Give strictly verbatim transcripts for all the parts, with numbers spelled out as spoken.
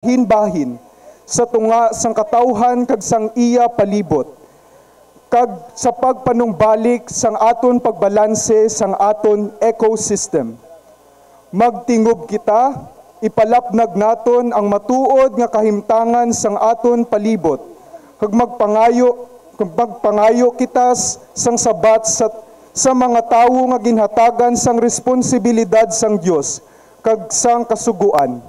bahin-bahin sa tunga sang katawhan kag sang iya palibot, kag sa pagpanumbalik sang aton pagbalanse sang aton ecosystem. Magtingob kita, ipalapnag naton ang matuod nga kahimtangan sang aton palibot, kag magpangayo, kag magpangayo kita s-, sang sabat sa, sa mga tawo nga ginhatagan sang responsibilidad sang Dios kag sang Kasugoan.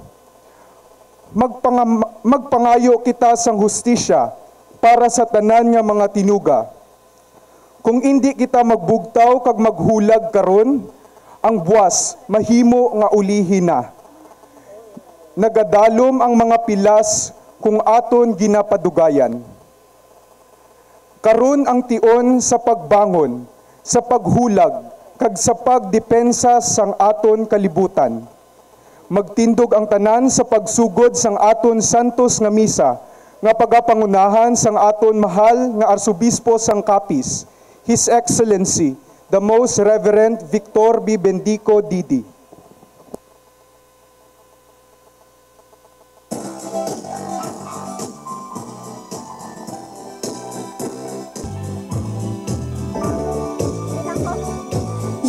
Magpangam-, magpangayo kita sang hustisya para sa tanan nga mga tinuga. Kung indi kita magbugtaw kag maghulag karon, ang buas mahimo nga ulihi na. Nagadalom ang mga pilas kung aton ginapadugayan. Karon ang tion sa pagbangon, sa paghulag, kag sa pagdepensa sang aton kalibutan. Magtindog ang tanan sa pagsugod sang aton santos nga misa nga pagapangunahan sang aton mahal nga Arsobispo sang Capiz, His Excellency, the Most Reverend Victor B. Bendico, D D.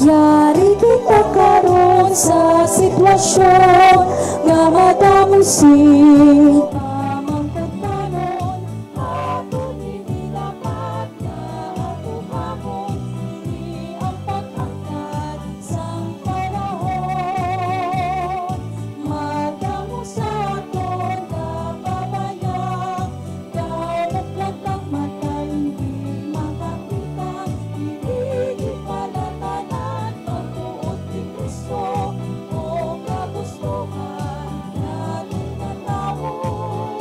Yari kita karon sa sitwasyon nga madamo sing pamangkutanon. Aton ini dapat nga atubangon, ini ang pag-angkat sang panahon. Madamo sa aton kababayan, kamuklat ang mata, hindi makakita, hindi ginpalatanan, pagtuon ni Cristo, o kagustuhan naton nga tawo.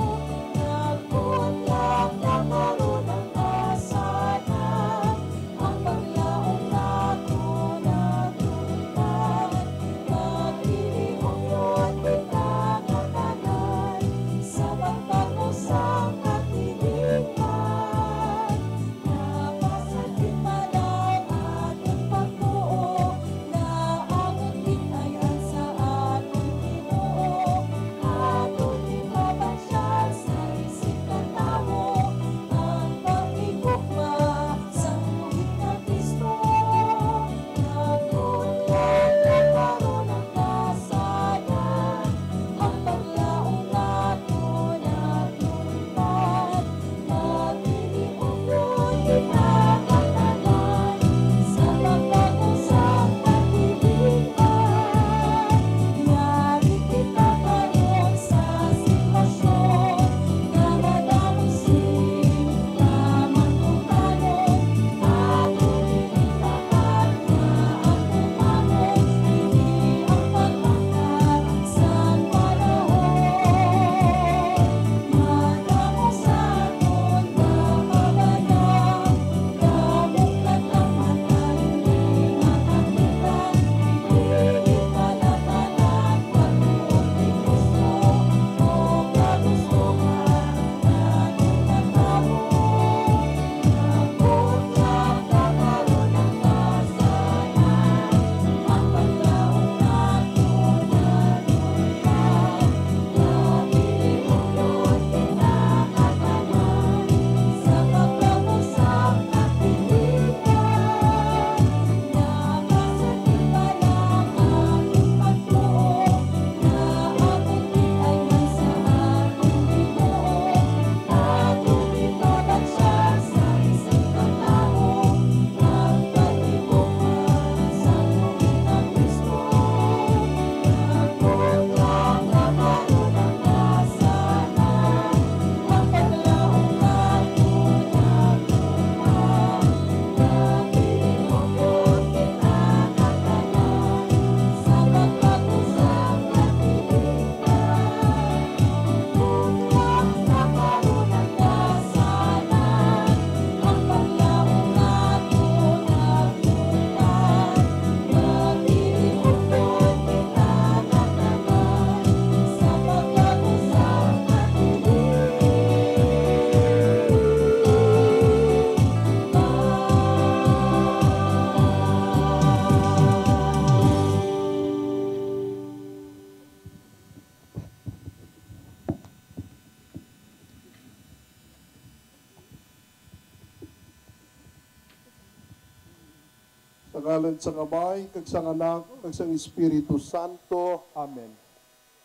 Sa ngalan sang Amay, kag sang Anak, kag sang Espiritu Santo. Amen.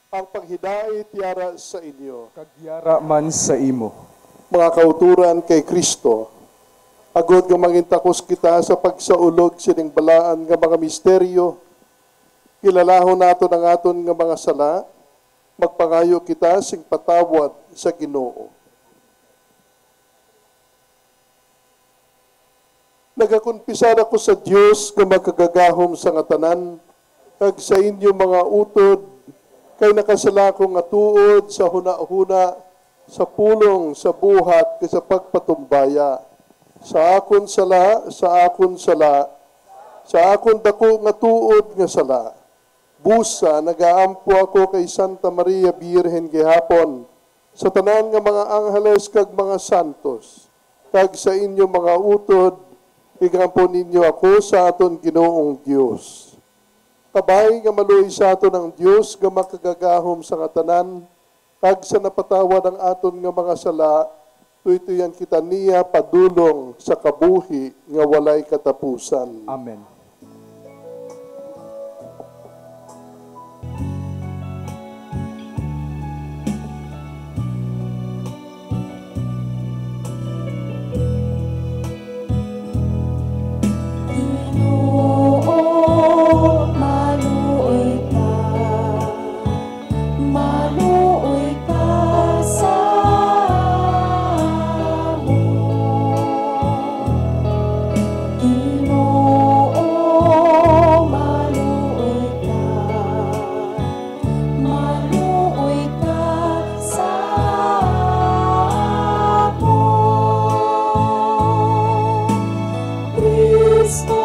Ang paghidait yara sa inyo. Kag yara man sa imo. Mga kauturan kay Kristo, agod nga mangintakos kita sa pagsaulog sining balaan nga mga misteryo, kilalahon naton ang aton nga mga sala, magpangayo kita sing patawad sa Ginoo. Nagakonpisar ako sa Dios nga Makagagahom sang tanan, kag sa inyo mga utod, kay nakasala ako nga tuod sa hunahuna, sa pulong, sa buhat, kag sa pagpatumbaya. Sa akon sala, sa akon sala, sa akon daku nga tuod nga sala. Busa nagaampo ako kay Santa Maria Birhen gihapon, sa tanan nga mga angheles kag mga santos, kag sa inyo mga utod, igampo ninyo ako sa aton Ginoong Dios. Kabay nga maluoy sa aton ang Dios nga Makagagahom sang tanan, kag sa napatawad ang aton nga mga sala, tuytuyan kita niya padulong sa kabuhi nga walay katapusan. Amen. Ginoo, maluoy ka, maluoy ka sa amon. Ginoo, maluoy ka, maluoy ka sa amon. Kristo,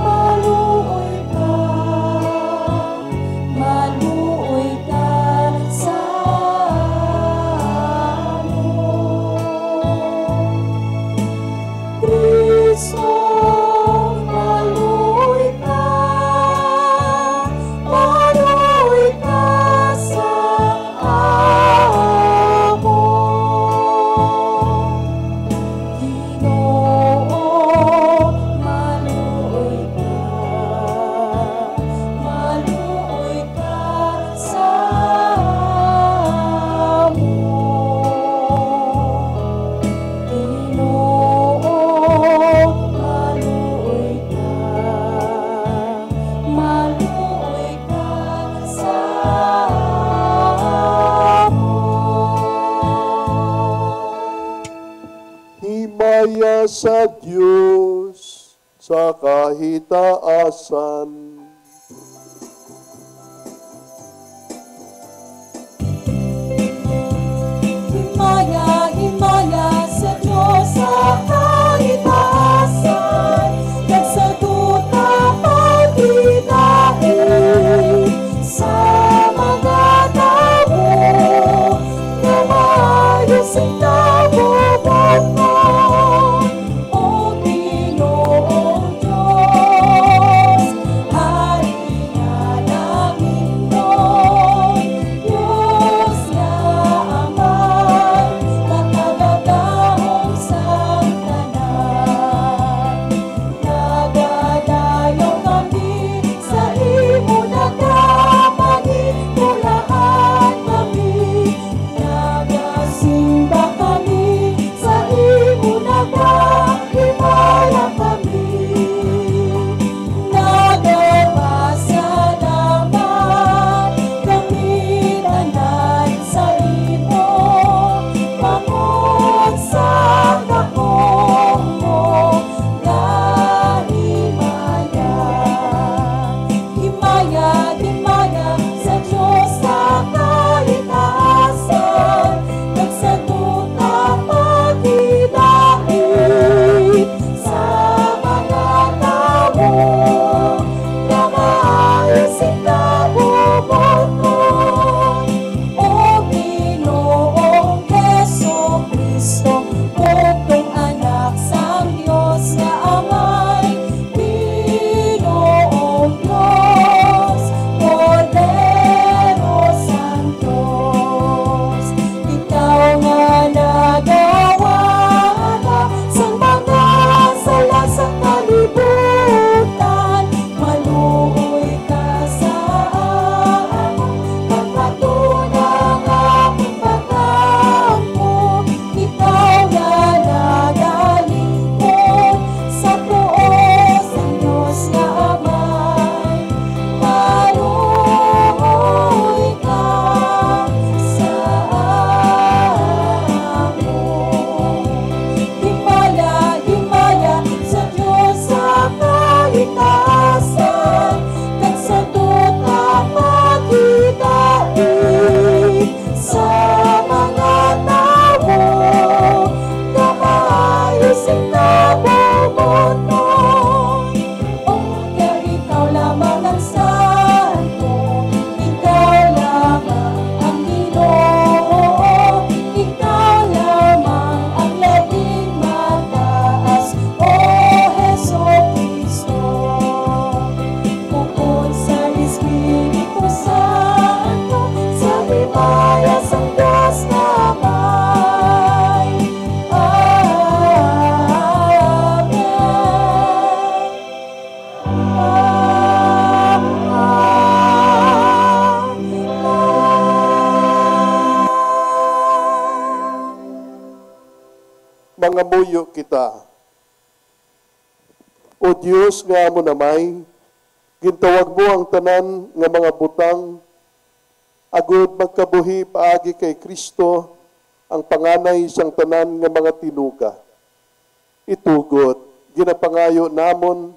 maluoy ka, maluoy ka sa amon. Kristo, maluoy ka, maluoy ka sa amon. Ginoo, maluoy ka, maluoy ka sa amon. Ginoo, maluoy ka, maluoy ka sa amon. Himaya sa Dios sa kahitaasan. Himaya, himaya sa Dios sa kahitaasan, kag sa duta paghidait sa mga tawo nga maayo sing nabubuton. O Ginoong Dios, Pangamuyo kita. O Dios nga amon Amay, gintawag mo ang tanan nga mga butang, agod magkabuhi paagi kay Cristo, ang panganay sang tanan nga mga tinuga. Itugot, ginapangayo namon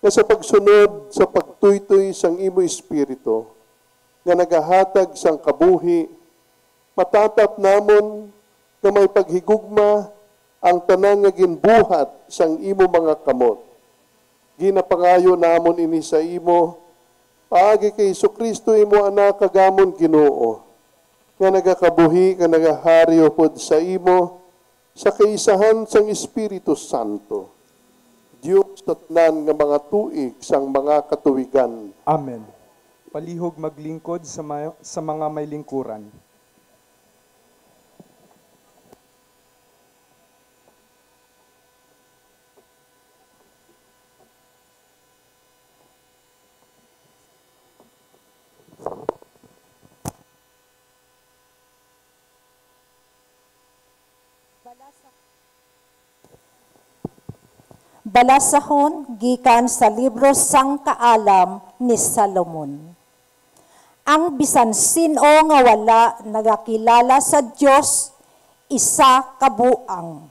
nga sa pagsunod sa pagtuytoy sang imo Espiritu nga nagahatag sang kabuhi, matatap namon nga may paghigugma ang tanan nga ginbuhat sang imo mga kamot. Ginapangayo namon ini sa imo, paagi kay Jesu-Cristo, imo Anak kag amon Ginoo, nga nagakabuhi kag nagahari upod sa imo sa kaisahan sang Espiritu Santo, Dios sa tanan nga mga tuig sang mga katuigan. Amen. Palihog maglingkod sa ma-, sa mga may lingkuran. Balasahon gikan sa libro sang Kaalam ni Salomon. Ang bisan sin-o nga wala nagakilala sa Dios, isa ka buang.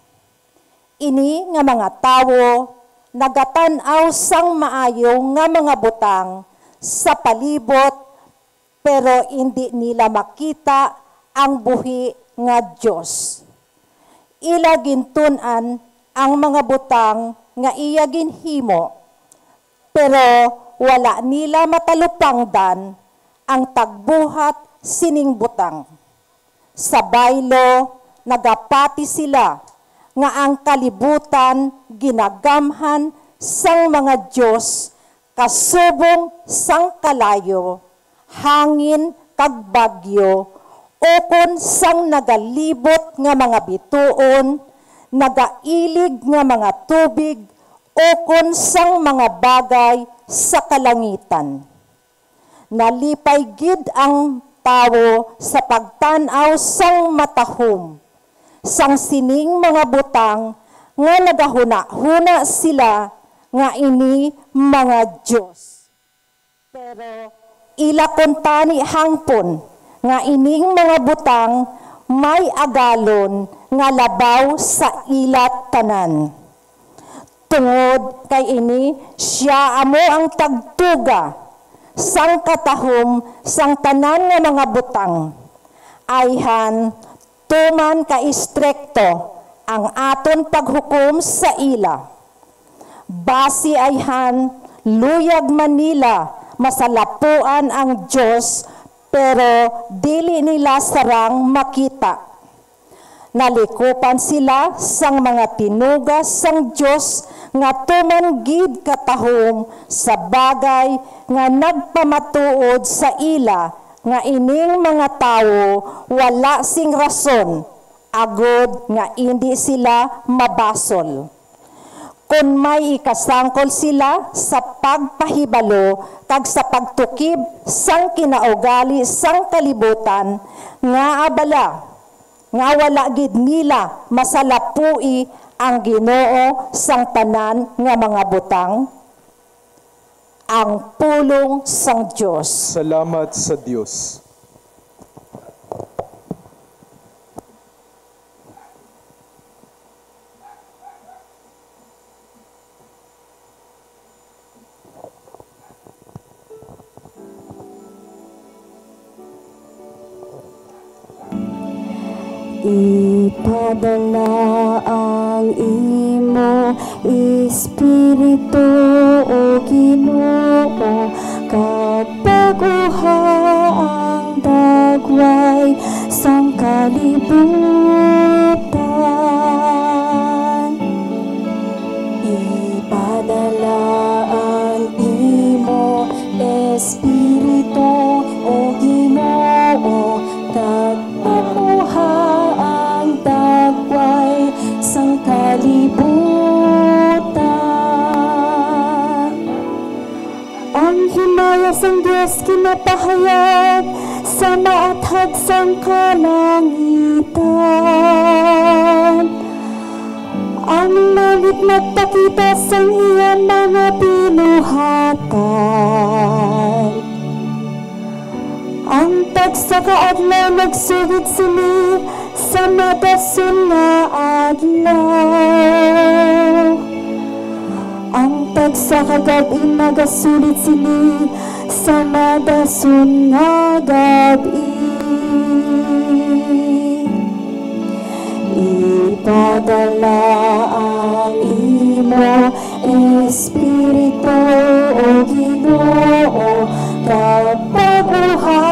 Ini nga mga tawo nagatan-aw sang maayo nga mga butang sa palibot, pero indi nila makita ang buhi nga Dios. Ila gintun-an ang mga butang nga iya ginhimo, pero wala nila matalupangdan ang tagbuhat sining butang. Sa baylo, nagapati sila nga ang kalibutan ginagamhan sang mga dios kasubong sang kalayo, hangin, kag bagyo, ukon sang nagalibot nga mga bituon, nagailig nga mga tubig, ukon sang mga bagay sa kalangitan. Nalipay gid ang tawo sa pagtan-aw sang matahom sang sining mga butang, nga nagahunahuna sila nga ini mga dios. Pero ila kuntani hangpon nga ining mga butang may agalon nga labaw sa ila tanan. Tungod kay ini, sia amo ang tagtuga sang katahom sang tanan nga mga butang. Ayhan, tuman ka istrikto ang aton paghukom sa ila. Basi ayhan, luyag man nila masalapuan ang Dios, pero dili nila sarang makita. Nalikupan sila sang mga tinuga sang Dios nga tuman gid katahom sa bagay nga nagpamatuod sa ila nga ining mga tawo wala sing rason, agod nga indi sila mabasol. Kon may ikasangkol sila sa pagpahibalo kag sa pagtukib sang kinaugali sang kalibutan, ngaa bala nga wala gid nila masalapui ang Ginoo sang tanan nga mga butang? Ang pulong sang Dios. Salamat sa Dios. Ipadala ang imo Espiritu, O Ginoo, kag pag-uha ang dagway sang kalibutan. Ipadala ang imo Espiritu, O Ginoo, kag pag-uha ang dagway sang kalibutan. Ang himaya sang Dios ginapahayag sa maathag sang kalangitan. Ang langit nagpakita sang iya mga binuhatan. Ang tagsa ka adlaw nagsugid sini sa madason nga adlaw. Ang tagsa ka gab-i nagasulit sini sa madason nga gab-i. Ipadala ang imo Espiritu, O Ginoo, kag pag-uha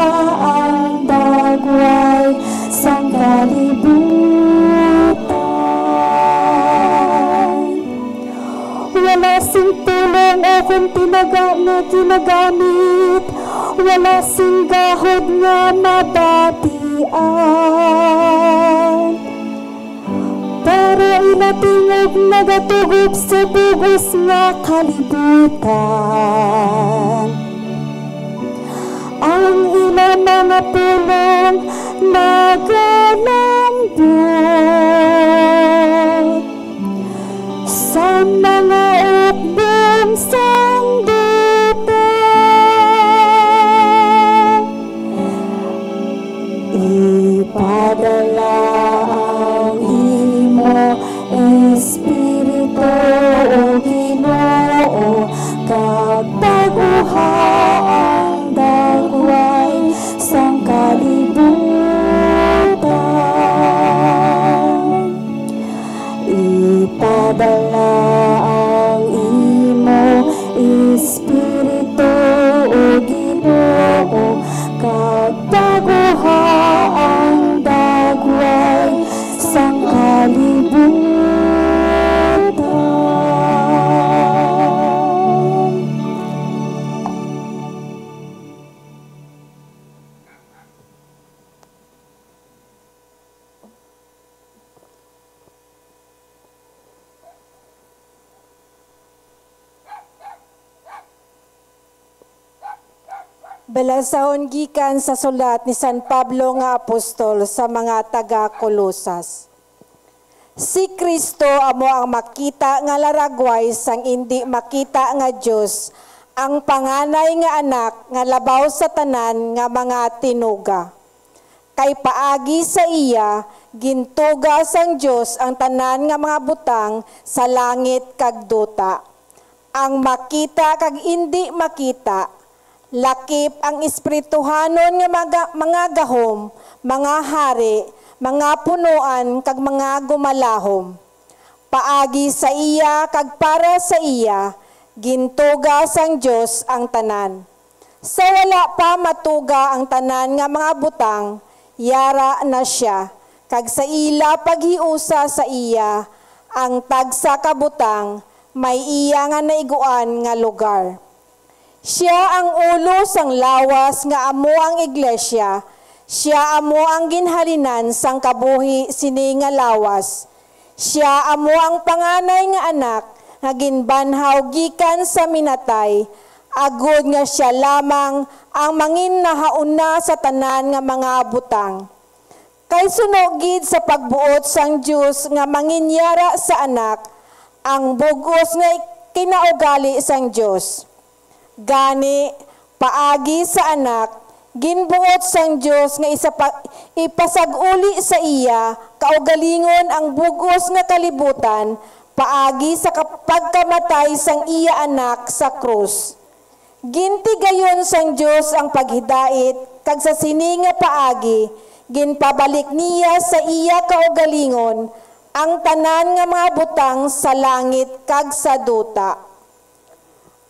ang dagway sang kalibutan. Wala sing pulong o kon tinaga nga ginagamit, wala sing gahod nga mabatian. Pero ila tingog nagatugob sa bug-os nga kalibutan. Ang ila mga pulong nagalambot sa mga ukbong sang duta. Ipadala ang imo Espiritu, O Ginoo, kag pag-uha ang dagway sang kalibutan. Ipadala ang imo Espiritu, O Ginoo, kag pag-uha ang dagway sang kalibutan. Balasahon gikan sa sulat ni San Pablo nga apostol sa mga taga-Colosas. Si Cristo amo ang makita nga laragway sang indi makita nga Dios, ang panganay nga Anak nga labaw sa tanan nga mga tinuga. Kay paagi sa iya, gintuga sang Dios ang tanan nga mga butang sa langit kag duta, ang makita kag indi makita, lakip ang espirituhanon nga mga, mga gahom, mga hari, mga punoan, kag mga gumalahom. Paagi sa iya kag para sa iya, gintuga sang Dios ang tanan. Sa wala pa matuga ang tanan nga mga butang, yara na sia, kag sa ila paghiusa sa iya, ang tagsa ka butang may iya nga naiguan nga lugar. Sia ang ulo sang lawas nga amo ang iglesia, sia amo ang ginhalinan sang kabuhi sini nga lawas. Sia amo ang panganay nga Anak nga ginbanhaw gikan sa minatay, agod nga sia lamang ang manginnahauna sa tanan nga mga butang. Kay suno gid sa pagbuot sang Dios nga manginyara sa Anak ang bug-os nga kinaugali sang Dios. Gani, paagi sa Anak, ginbuot sang Dios nga isa pa, ipasag-uli sa iya kaugalingon ang bug-os nga kalibutan paagi sa kap-, pagkamatay sang iya Anak sa krus. Gintigayon sang Dios ang paghidait, kag sa sini nga paagi, ginpabalik niya sa iya kaugalingon ang tanan nga mga butang sa langit kag sa duta.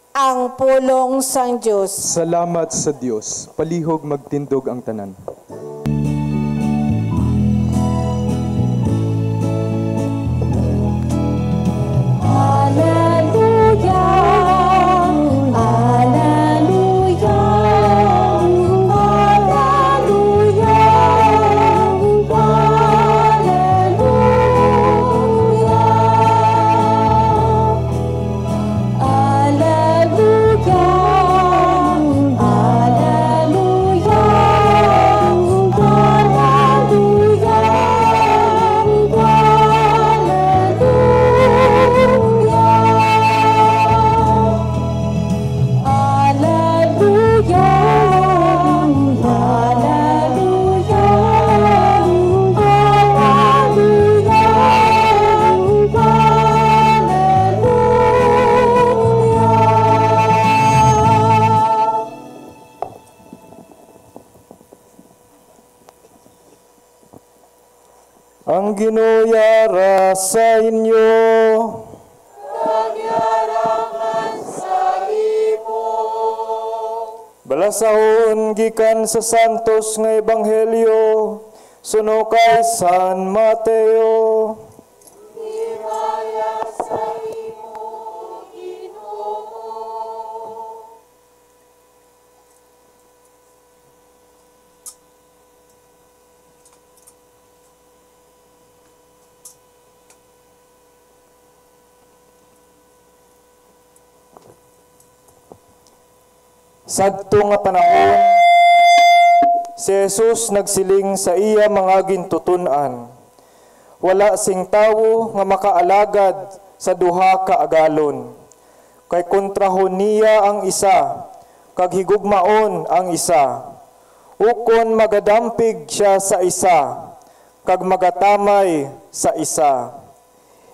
Ang pulong sang Dios. Salamat sa Dios. Palihog magtindog ang tanan. Aleluya, aleluya, aleluya, aleluya. Aleluya, aleluya, Ang Ginoo yara sa inyo. Kag yara man sa imo. Balasahon gikan sa santos nga ebanghelyo suno kay San Mateo. Himaya sa imo, Ginoo. Sadto nga panahon, si Jesus nagsiling sa iya mga gintuton-an, "Wala sing tawo nga makaalagad sa duha ka agalon, kay kontrahon niya ang isa, kag higugmaon ang isa, ukon magadampig sia sa isa, kag magatamay sa isa.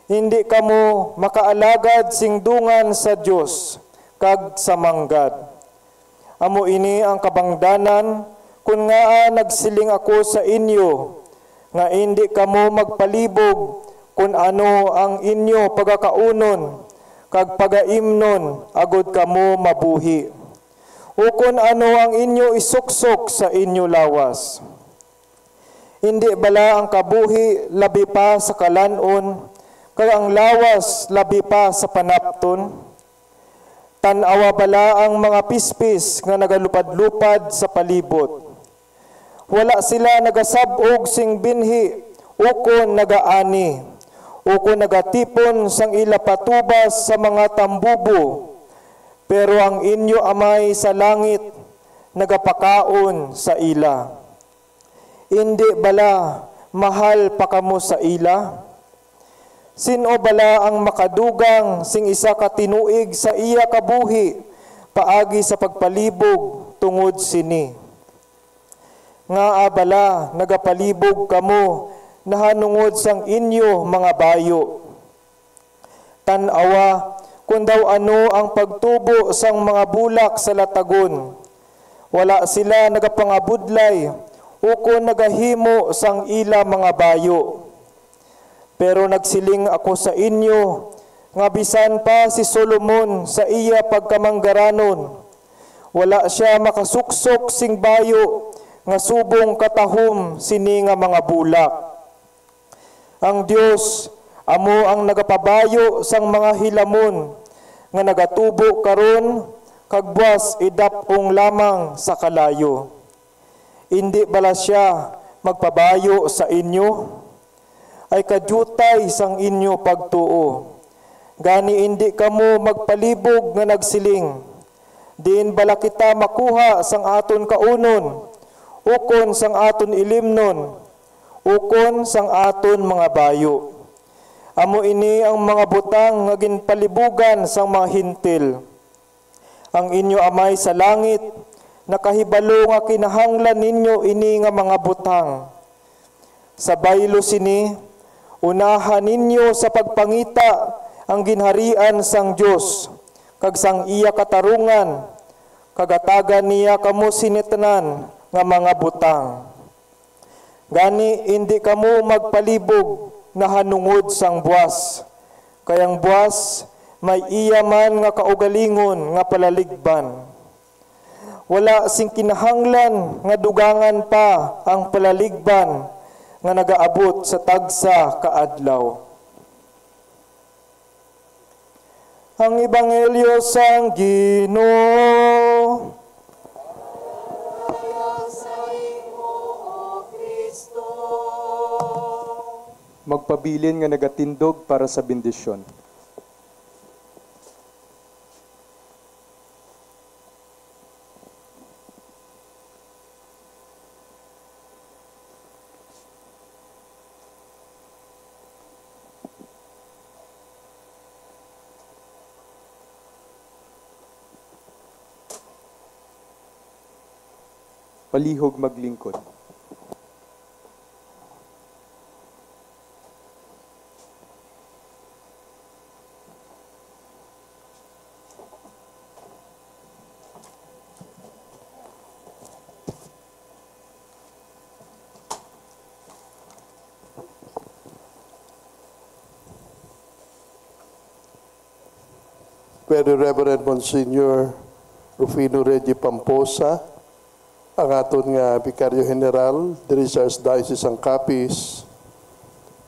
Indi kamo makaalagad sing dungan sa Dios kag sa manggad." Amo ini ang kabangdanan, kon ngaa nagsiling ako sa inyo, nga indi kamo magpalibog kon ano ang inyo pagakaunon kag pagaimnon agud kamo mabuhi, ukon ano ang inyo isuksok sa inyo lawas. Indi bala ang kabuhi labi pa sa kalan-on, kag ang lawas labi pa sa panapton? Tan-awa bala ang mga pispis nga nagalupad-lupad sa palibot. Wala sila nagasab-og sing binhi, ukon nagaani, ukon nagatipon sang ila patubas sa mga tambubo, pero ang inyo Amay sa langit nagapakaon sa ila. Indi bala mahal pa kamo sa ila? Sin-o bala ang makadugang sing isa ka tinuig sa iya kabuhi paagi sa pagpalibog tungod sini? Ngaa bala nagapalibog kamo nahanungod sang inyo mga bayu? Tan-awa, kon daw ano ang pagtubo sang mga bulak sa latagon, wala sila nagapangabudlay ukon nagahimo sang ila mga bayu. Pero nagsiling ako sa inyo nga bisan pa si Solomon sa iya pagkamanggaranon, wala sia makasuksok sing bayu nga subong katahom sini nga mga bulak. Ang Dios amo ang nagapabayu sang mga hilamon nga nagatubo karon kag buas idap-ong lamang sa kalayo. Indi bala sia magpabayu sa inyo? Ay kadiutay sang inyo pagtuo! Gani indi kamo magpalibog nga nagsiling, "Diin bala kita makuha sang aton kaunon, ukon sang aton ilimnon, ukon sang aton mga bayu?" Amo ini ang mga butang nga ginpalibugan sang mga Gentil. Ang inyo Amay sa langit nakahibalo nga kinahanglan ninyo ini nga mga butang. Sa baylo sini, unaha ninyo sa pagpangita ang Ginharian sang Dios kag sang iya katarungan, kag hatagan niya kamo sini tanan nga mga butang. Gani, indi kamo magpalibog nahanungod sang buas, kay ang buas may iya man nga kaugalingon nga palaligban. Wala sing kinahanglan nga dugangan pa ang palaligban nga nagaabot sa tagsa ka adlaw. Ang Ebanghelyo sang Ginoo. Magpabilin nga nagatindog para sa bendisyon. Palihog maglingkod. Very Reverend Monsignor Rufino Reggie Pamposa, ang aton nga Vicario General diri sa Archdiocese sang Capiz,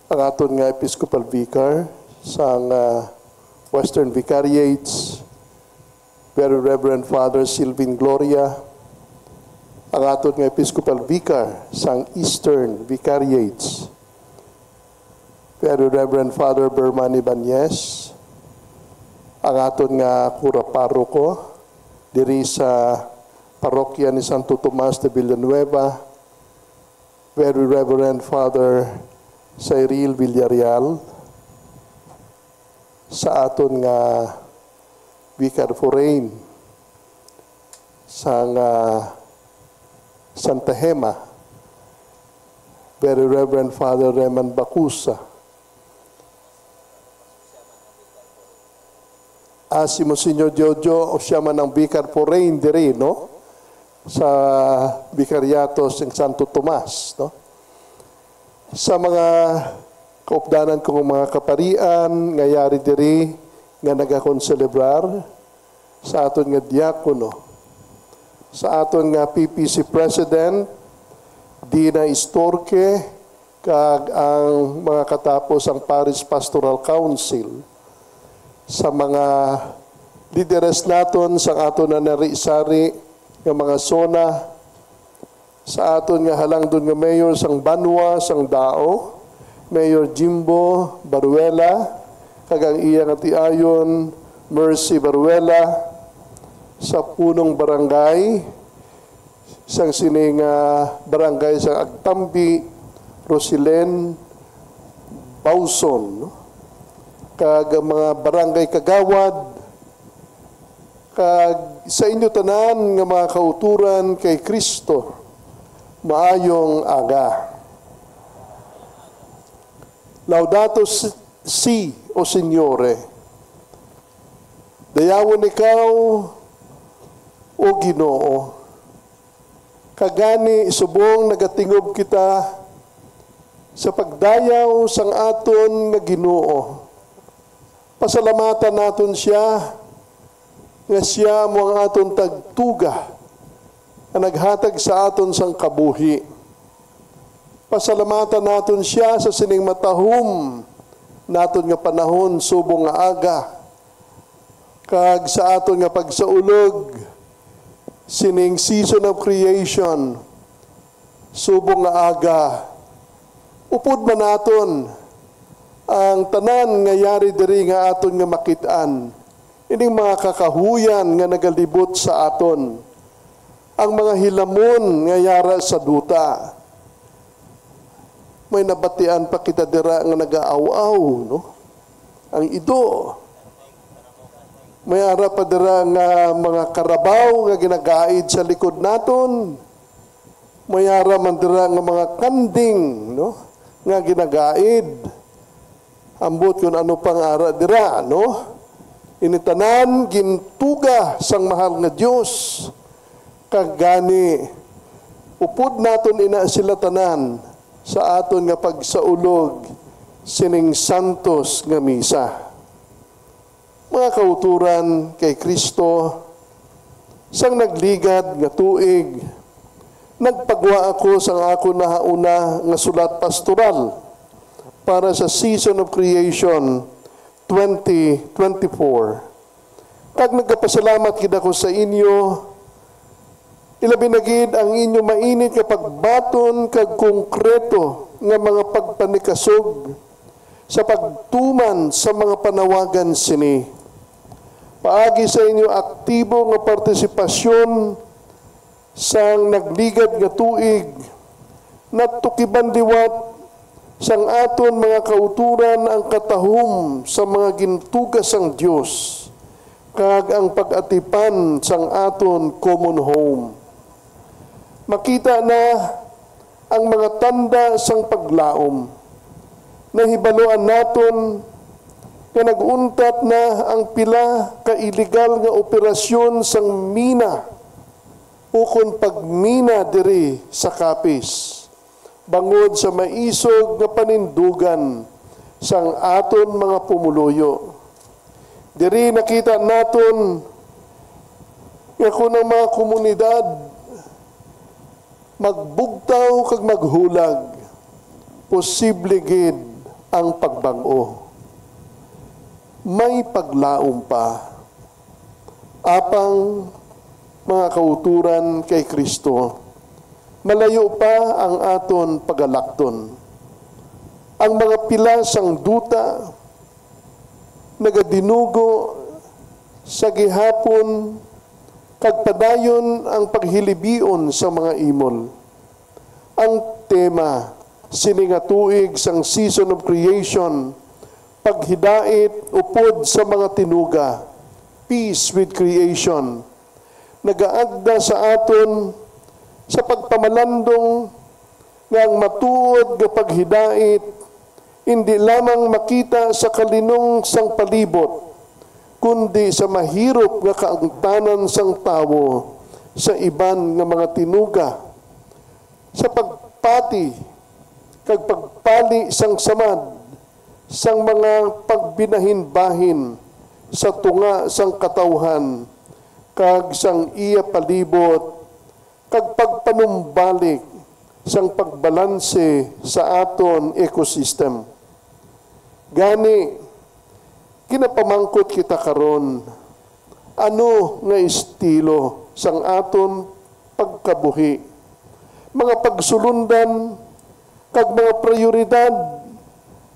ang aton nga Episcopal Vicar sang, ah, Western Vicariates, Very Reverend Father Silvin Gloria, ang aton nga Episcopal Vicar sang Eastern Vicariates, Very Reverend Father Berman Ibanez, ang aton nga kura paroko diri sa parokya ni Santo Tomas de Villanueva, Very Reverend Father Cyril Villarreal, sa aton nga Vicar Foreign sang, ah, Santa Gema, Very Reverend Father Reman Bacusa. Ah, si Monsignor Jojo, o siya man ang Vicar Foreign diri, no? Sa Vicariato sing Santo Tomas, no? Sa mga kaupdanan kong mga kaparian nga yari diri nga nagakonselebrar, sa aton nga diakono, sa aton nga P P C President, Dina Istorque, kag ang mga katapo sang Parish Pastoral Council, sa mga lideres naton sang aton nga nari-sari nga mga zona, sa aton nga halangdon nga mayor sang banwa sang Dao, Mayor Jimbo Baruela, kag ang iya nga tiayon, Mercy Baruela, sa punong barangay sang sini nga barangay sang Agtambi, Rosilen Bauson, no? Kag ang mga barangay kagawad, kag sa inyo tanan nga mga kauturan kay Cristo, maayong aga. Laudato si, si, o Signore. Dayawon ikaw, o Ginoo. Kag gani, subong nagatingob kita sa pagdayaw sang aton nga Ginoo, pasalamatan naton sia, nga sia amo ang aton tagtuga nga naghatag sa aton sang kabuhi. Pasalamatan naton sia sa sining matahom naton nga panahon subong nga aga, kag sa aton nga pagsaulog sining season of creation subong nga aga. Upod man naton ang tanan nga yari diri nga aton nga makit-an, ining mga kakahuyan nga nagalibot sa aton, ang mga hilamon nga yara sa duta. May nabatian pa kita dira nga nagaaw-aw, no? Ang ido. May ara pa dira nga mga karabaw nga ginagaid sa likod naton. May ara man dira nga mga kanding, no? Nga ginagaid. Ambot kun ano pang ara dira, no? Ini tanan gintuga sang mahal nga Dios. Kag gani, upod naton ina sila tanan sa aton nga pagsaulog sining santos nga misa. Mga kauturan kay Cristo, sang nagligad nga tuig, nagpagwa ako sang akon nahauna nga sulat pastoral para sa Season of Creation twenty twenty-four. Kag nagapasalamat gid ako sa inyo, ilabi na gid ang inyo mainit nga pagbaton kag konkreto nga mga pagpanikasog sa pagtuman sa mga panawagan sini. Paagi sa inyo aktibo nga partisipasyon sang nagligad nga tuig, natukiban liwat sang aton mga kauturan ang katahom sa mga gintuga sang Dios kag ang pag-atipan sang aton common home. Makita na ang mga tanda sang paglaom. Nahibaluan naton nga nag-untat na ang pila ka iligal nga operasyon sang mina ukon pagmina diri sa Capiz, bangod sa maisog nga panindugan sang aton mga pumuluyo. Diri nakita naton nga kon ang mga komunidad magbugtaw kag maghulag, posible gid ang pagbag-o. May paglaom pa. Apang, mga kauturan kay Cristo, malayo pa ang aton pagalakton. Ang mga pila sang duta nagadinugo sa gihapon kag padayon ang paghilibion sa mga imol. Ang tema sini nga tuig sang Season of Creation, paghidait upod sa mga tinuga, Peace with Creation, nagaagda sa aton sa pagpamalandong nga ang matuod nga paghidait indi lamang makita sa kalinong sang palibot, kundi sa mahirop nga kaangtanan sang tawo sa iban nga mga tinuga, sa pagpati kag pagpali sang samad sang mga pagbinahinbahin sa tunga sang katawhan kag sang iya palibot, kag pagpanumbalik sang pagbalanse sa aton ecosystem. Gani, ginapamangkot kita karon, ano nga estilo sang aton pagkabuhi, mga pagsulundan, kag mga prioridad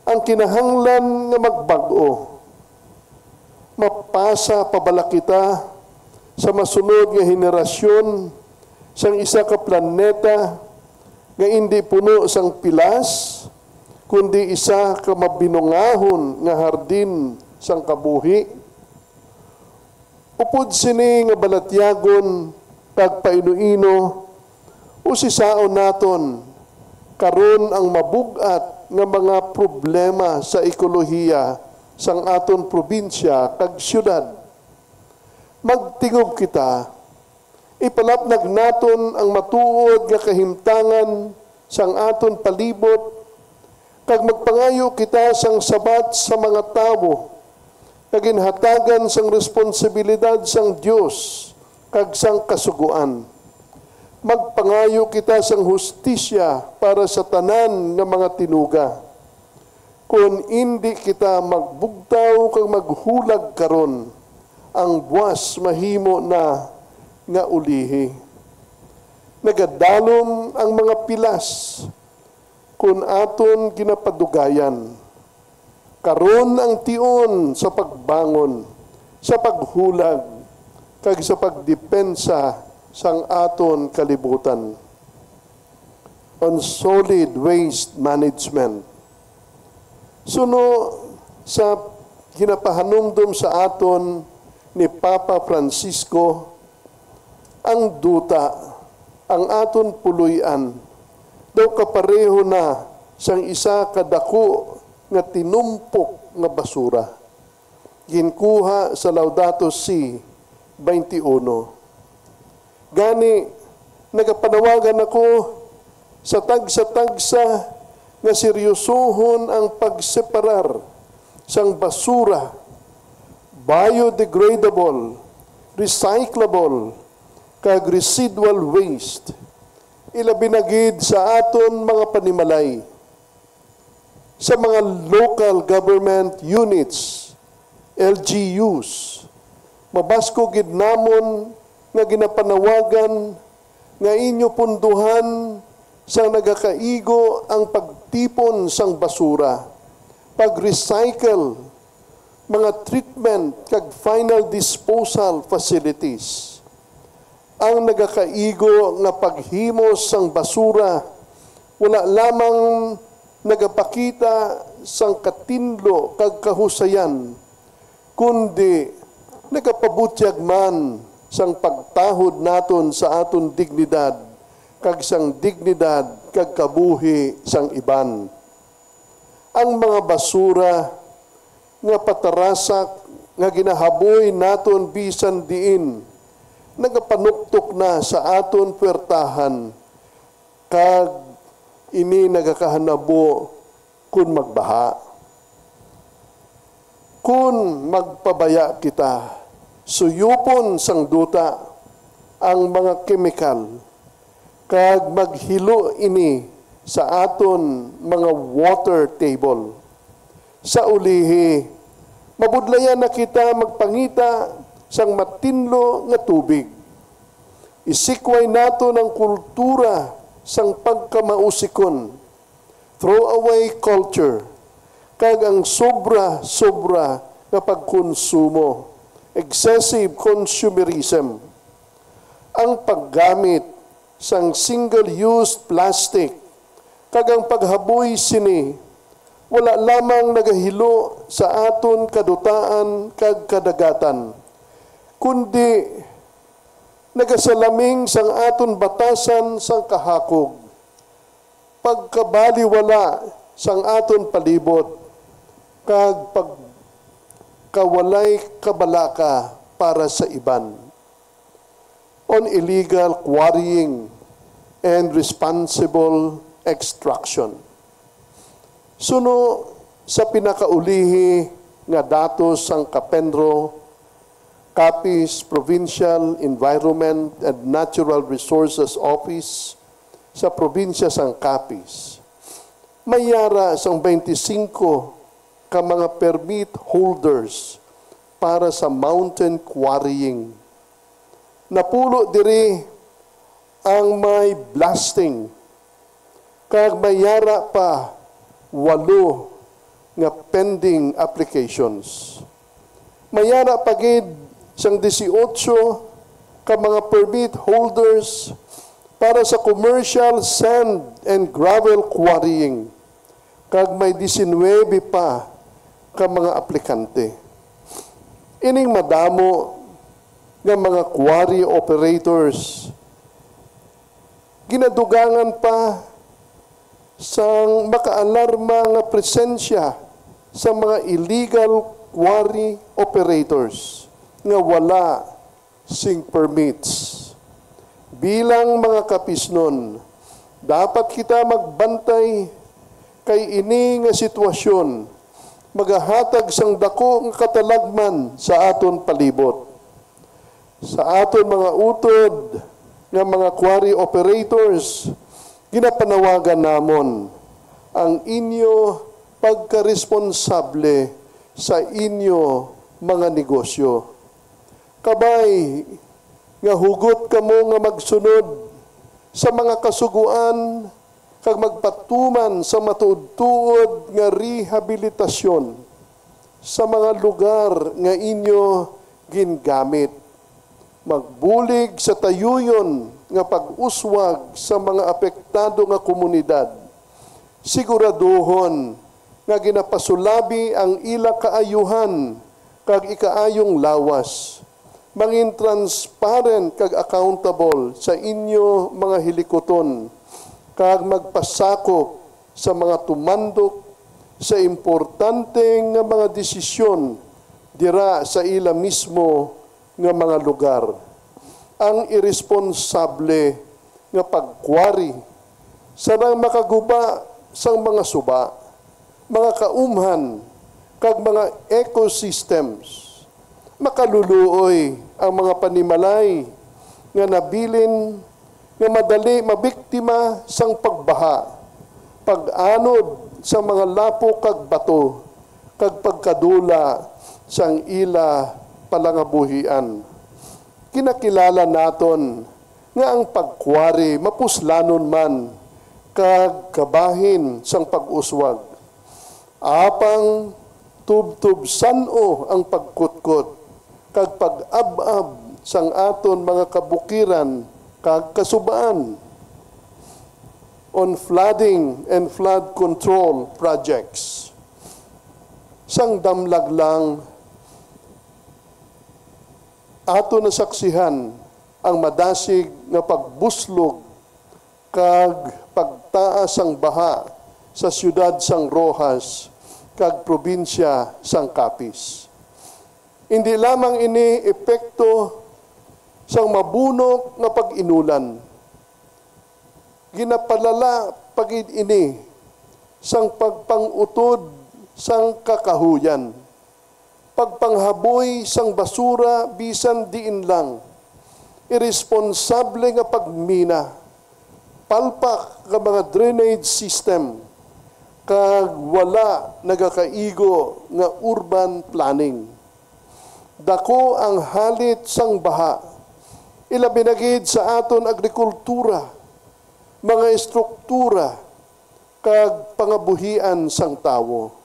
ang kinahanglan nga magbag-o? Mapasa pa bala kita sa masunod nga henerasyon sang isa ka planeta nga indi puno sang pilas, kundi isa ka mabinungahon nga hardin sang kabuhi? Upod sini nga balatyagon kag paino-ino, usisaon naton karon ang mabug-at nga mga problema sa ekolohiya sang aton probinsya kag siyudad. Magtingog kita, ipalapnag naton ang matuod nga kahimtangan sang aton palibot, kag magpangayo kita sang sabat sa mga tawo nga ginhatagan sang responsibilidad sang Dios kag sang Kasugoan. Magpangayo kita sang hustisya para sa tanan nga mga tinuga. Kon indi kita magbugtaw kag maghulag karon, ang buas mahimo na nga ulihi. Nagadalom ang mga pilas kon aton ginapadugayan. Karon ang tion sa pagbangon, sa paghulag, kag sa pagdepensa sang aton kalibutan. On solid waste management. Suno sa ginapahanumdom sa aton ni Papa Francisco, ang duta, ang aton puloy-an, daw kapareho na sang isa ka daku nga tinumpok nga basura. Ginkuha sa Laudato Si twenty-one. Gani, nagapanawagan ako sa tagsa-tagsa nga seryosohon ang pagseparar sang basura, biodegradable, recyclable, kag residual waste, ilabi na gid sa aton mga panimalay, sa mga local government units, L G Us. Mabaskog gid namon nga ginapanawagan nga inyo punduhan sang nagakaigo ang pagtipon sang basura, pag-recycle, mga treatment kag final disposal facilities. Ang nagakaigo nga paghimo sang basura wala lamang nagapakita sang katinlo kag kahusayan, kundi nagapabutyag man sang pagtahod naton sa aton dignidad kag sang dignidad kag kabuhi sang iban. Ang mga basura nga patarasak nga ginahaboy naton bisan diin nagapanuktok na sa aton puwertahan, kag ini nagakahanabo kon magbaha. Kon magpabaya kita, suyupon sang duta ang mga kemikal, kag maghilo ini sa aton mga water table. Sa ulihi, mabudlayan na kita magpangita sang matinlo nga tubig. Isikway naton ang kultura sang pagkamausikon, throwaway culture, kag ang sobra-sobra nga pagkonsumo, excessive consumerism. Ang paggamit sang single-use plastic kag ang paghaboy sini wala lamang nagahilo sa aton kadutaan kag kadagatan, kundi nagasalaming sang aton batasan sang kahakog, pagkabaliwala sang aton palibot, kag pagkawalay kabalaka para sa iban. On illegal quarrying and responsible extraction. Suno sa pinakaulihi nga datos sang CAPENRO, Capiz Provincial Environment and Natural Resources Office sa probinsya sang Capiz, may yara sang twenty-five ka mga permit holders para sa mountain quarrying. Napulo diri ang may blasting, kag may yara pa walo nga pending applications. May yara pa gid sang dieciocho ka mga permit holders para sa commercial sand and gravel quarrying, kag may diecinuebe pa ka mga aplikante. Ining madamo nga mga quarry operators ginadugangan pa sang makaalarma nga presensya sa mga illegal quarry operators nga wala sing permits. Bilang mga Capiznon, dapat kita magbantay kay ini nga sitwasyon magahatag sang daku nga katalagman sa aton palibot. Sa aton mga utod nga mga quarry operators, ginapanawagan namon ang inyo pagkaresponsable sa inyo mga negosyo. Kabay nga hugot kamo nga magsunod sa mga kasugoan kag magpatuman sa matuod-tuod nga rehabilitasyon sa mga lugar nga inyo gingamit. Magbulig sa tayuyon nga pag-uswag sa mga apektado nga komunidad. Siguraduhon nga ginapasulabi ang ila kaayuhan kag ikaayong lawas. Mangin transparent kag accountable sa inyo mga hilikuton, kag magpasakop sa mga tumandok sa importante nga mga desisyon dira sa ila mismo nga mga lugar. Ang iresponsable nga pagkwari, sarang makaguba sang mga suba, mga kaumhan, kag mga ecosystems. Makaluluoy ang mga panimalay nga nabilin nga madali mabiktima sang pagbaha, pag-anod sang mga lapok kag bato, kag pagkadula sang ila palangabuhian. Ginakilala naton nga ang pagkwari mapuslanon man kag kabahin sang pag-uswag. Apang tubtob san-o ang pagkutkot kag pag-ab-ab sang aton mga kabukiran kag kasubaan. On flooding and flood control projects. Sang damlag lang, ato nasaksihan ang madasig nga pagbuslog kag pagtaas sang baha sa siyudad sang Roxas kag probinsya sang Capiz. Indi lamang ini epekto sang mabunok nga pag-inulan, ginapalala pa gid ini sang pagpang-utod sang kakahuyan. pagpanghaboy sang basura bisan diin lang, iresponsable nga pagmina, palpak nga mga drainage system, kag wala nagakaigo nga urban planning. Dako ang halit sang baha, ilabi na gid sa aton agrikultura, mga estruktura, kag pangabuhian sang tawo.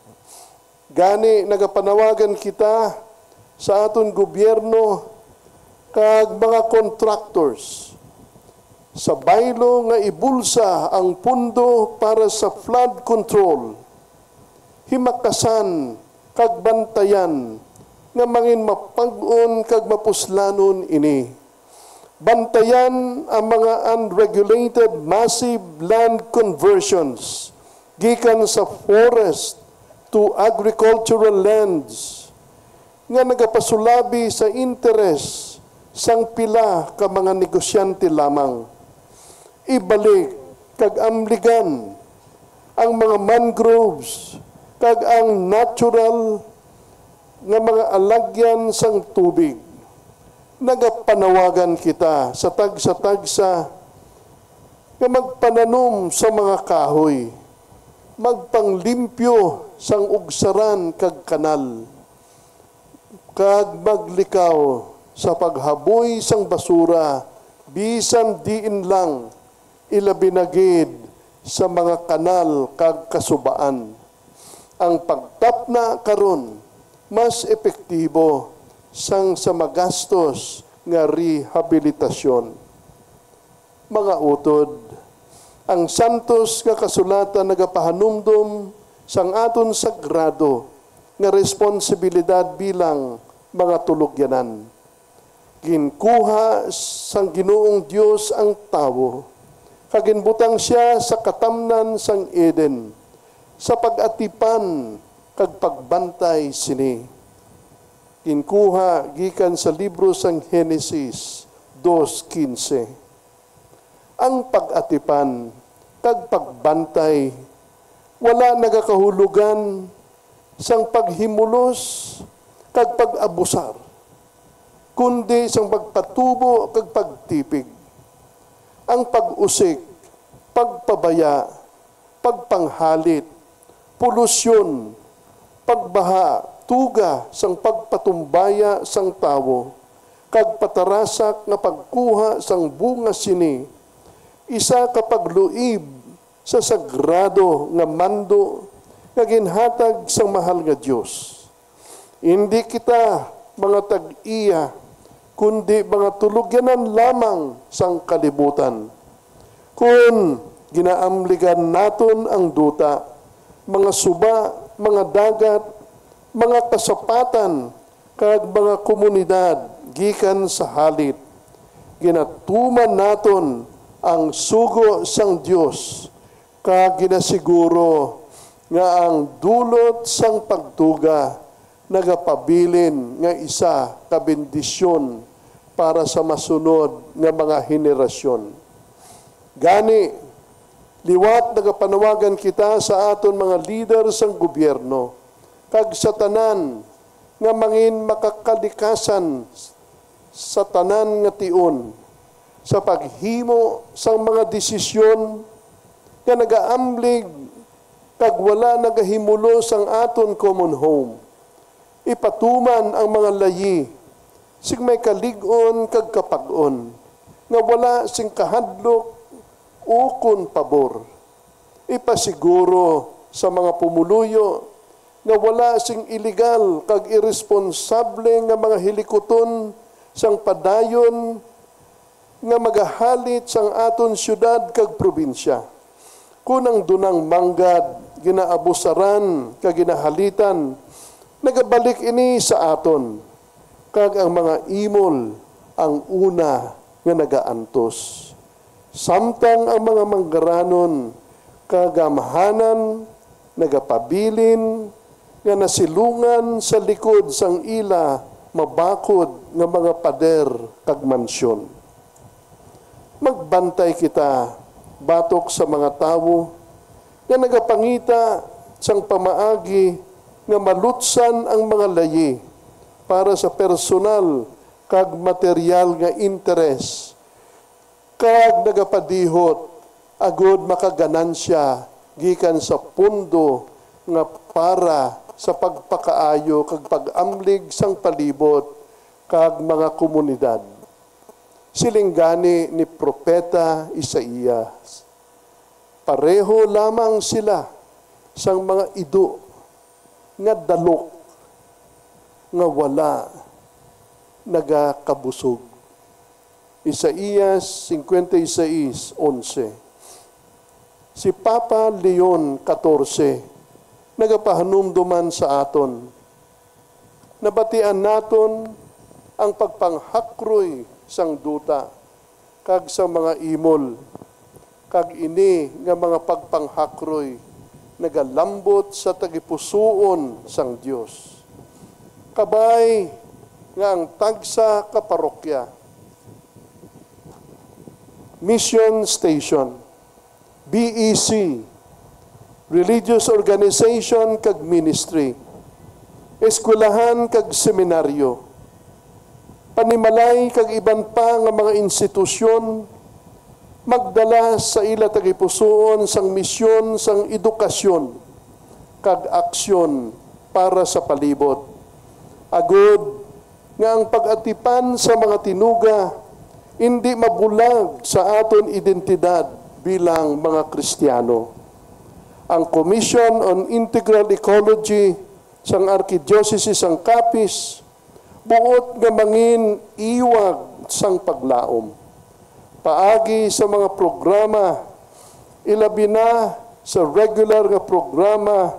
Gani, nagapanawagan kita sa aton gobyerno kag mga contractors sa baylo nga ibulsa ang pondo para sa flood control, himakasan kag bantayan nga mangin mapag-on kag mapuslanon ini. Bantayan ang mga unregulated massive land conversions gikan sa forest to agricultural lands nga nagapasulabi sa interes sang pila ka mga negosyante lamang. Ibalik kag amligan ang mga mangroves kag ang natural nga mga alagyan sang tubig. Nagapanawagan kita sa tagsa-tagsa nga magpananom sa mga kahoy, magpanglimpyo sang ugsaran kag kanal, kag maglikaw sa paghaboy sang basura bisan diin lang, ilabi na gid sa mga kanal kag kasubaan. Ang pagtapna karon mas epektibo sang sa magastos nga rehabilitasyon. Mga utod, ang Santos nga Kasulatan nagapahanumdom sang aton sagrado nga responsibilidad bilang mga tulogyanan. Ginkuha sang Ginoong Dios ang tawo, kag ginbutang sia sa katamnan sang Eden, sa pag-atipan kag pagbantay sini. Ginkuha gikan sa libro sang Genesis dos quince. Ang pag-atipan kag pagbantay wala nagakahulogan sang paghimulos kag pag-abusar, kundi sang pagpatubo kag pagtipig. Ang pag-usik, pagpabaya, pagpanghalit, polusyon, pagbaha, tuga sang pagpatumbaya sang tawo, kag patarasak nga pagkuha sang bunga sini, isa ka pagluib sa sagrado nga mando nga ginhatag sang Mahal nga Dios. Indi kita mga tag-iya, kundi mga tulogyanan lamang sang kalibutan. Kon ginaamligan naton ang duta, mga suba, mga dagat, mga kasapatan, kag mga komunidad gikan sa halit, ginatuman naton ang sugo sang Dios, kag ginasiguro nga ang dulot sang pagtuga nagapabilin nga isa ka bendisyon para sa masunod nga mga henerasyon. Gani, liwat nagapanawagan kita sa aton mga lider sang gobyerno kag sa tanan nga mangin makakalikasan sa tanan nga tion sa paghimo sang mga desisyon nga nagaamlig kag wala nagahimulos sang aton common home. Ipatuman ang mga layi sing may kalig-on kag kapag-on nga wala sing kahadlok ukon pabor. Ipasiguro sa mga pumuluyo nga wala sing iligal kag iresponsable nga mga hilikuton sang padayon nga magahalit sang aton siyudad kag probinsya. Kon ang dunang manggad ginaabusaran kag ginahalitan, nagabalik ini sa aton, kag ang mga imol ang una nga nagaantos. Samtang ang mga manggaranon kagamhanan nagapabilin nga nasilungan sa likod sang ila mabakod nga mga pader kag mansyon. Magbantay kita batok sa mga tawo nga nagapangita sang pamaagi nga malutsan ang mga layi para sa personal kag material nga interes, kag nagapadihot agud makaganansya gikan sa pondo nga para sa pagpakaayo kag pag-amlig sang palibot kag mga komunidad. Siling gani ni Propeta Isaias, "Pareho lamang sila sang mga ido nga dalok nga wala nagakabusog." Isaias cincuenta y seis once. Si Papa Leon catorce nagapahanumduman sa aton. Nabatian naton ang pagpanghakroy sang duta kag sa mga imol, kag ini nga mga pagpanghakroy nagalambot sa tagipusoon sang Dios. Kabay nga ang tagsa ka parokya, mission station, B E C, religious organization kag ministry, eskwelahan kag seminaryo, panimalay kag iban pa nga mga institusyon magdala sa ila tagipusoon sang misyon sang edukasyon kag aksyon para sa palibot, agud nga ang pag-atipan sa mga tinuga indi mabulag sa aton identidad bilang mga Kristiyano. Ang Commission on Integral Ecology sang Arkidiocese sang Capiz buot nga mangin-iwag sang paglaom paagi sa mga programa, ilabi na sa regular nga programa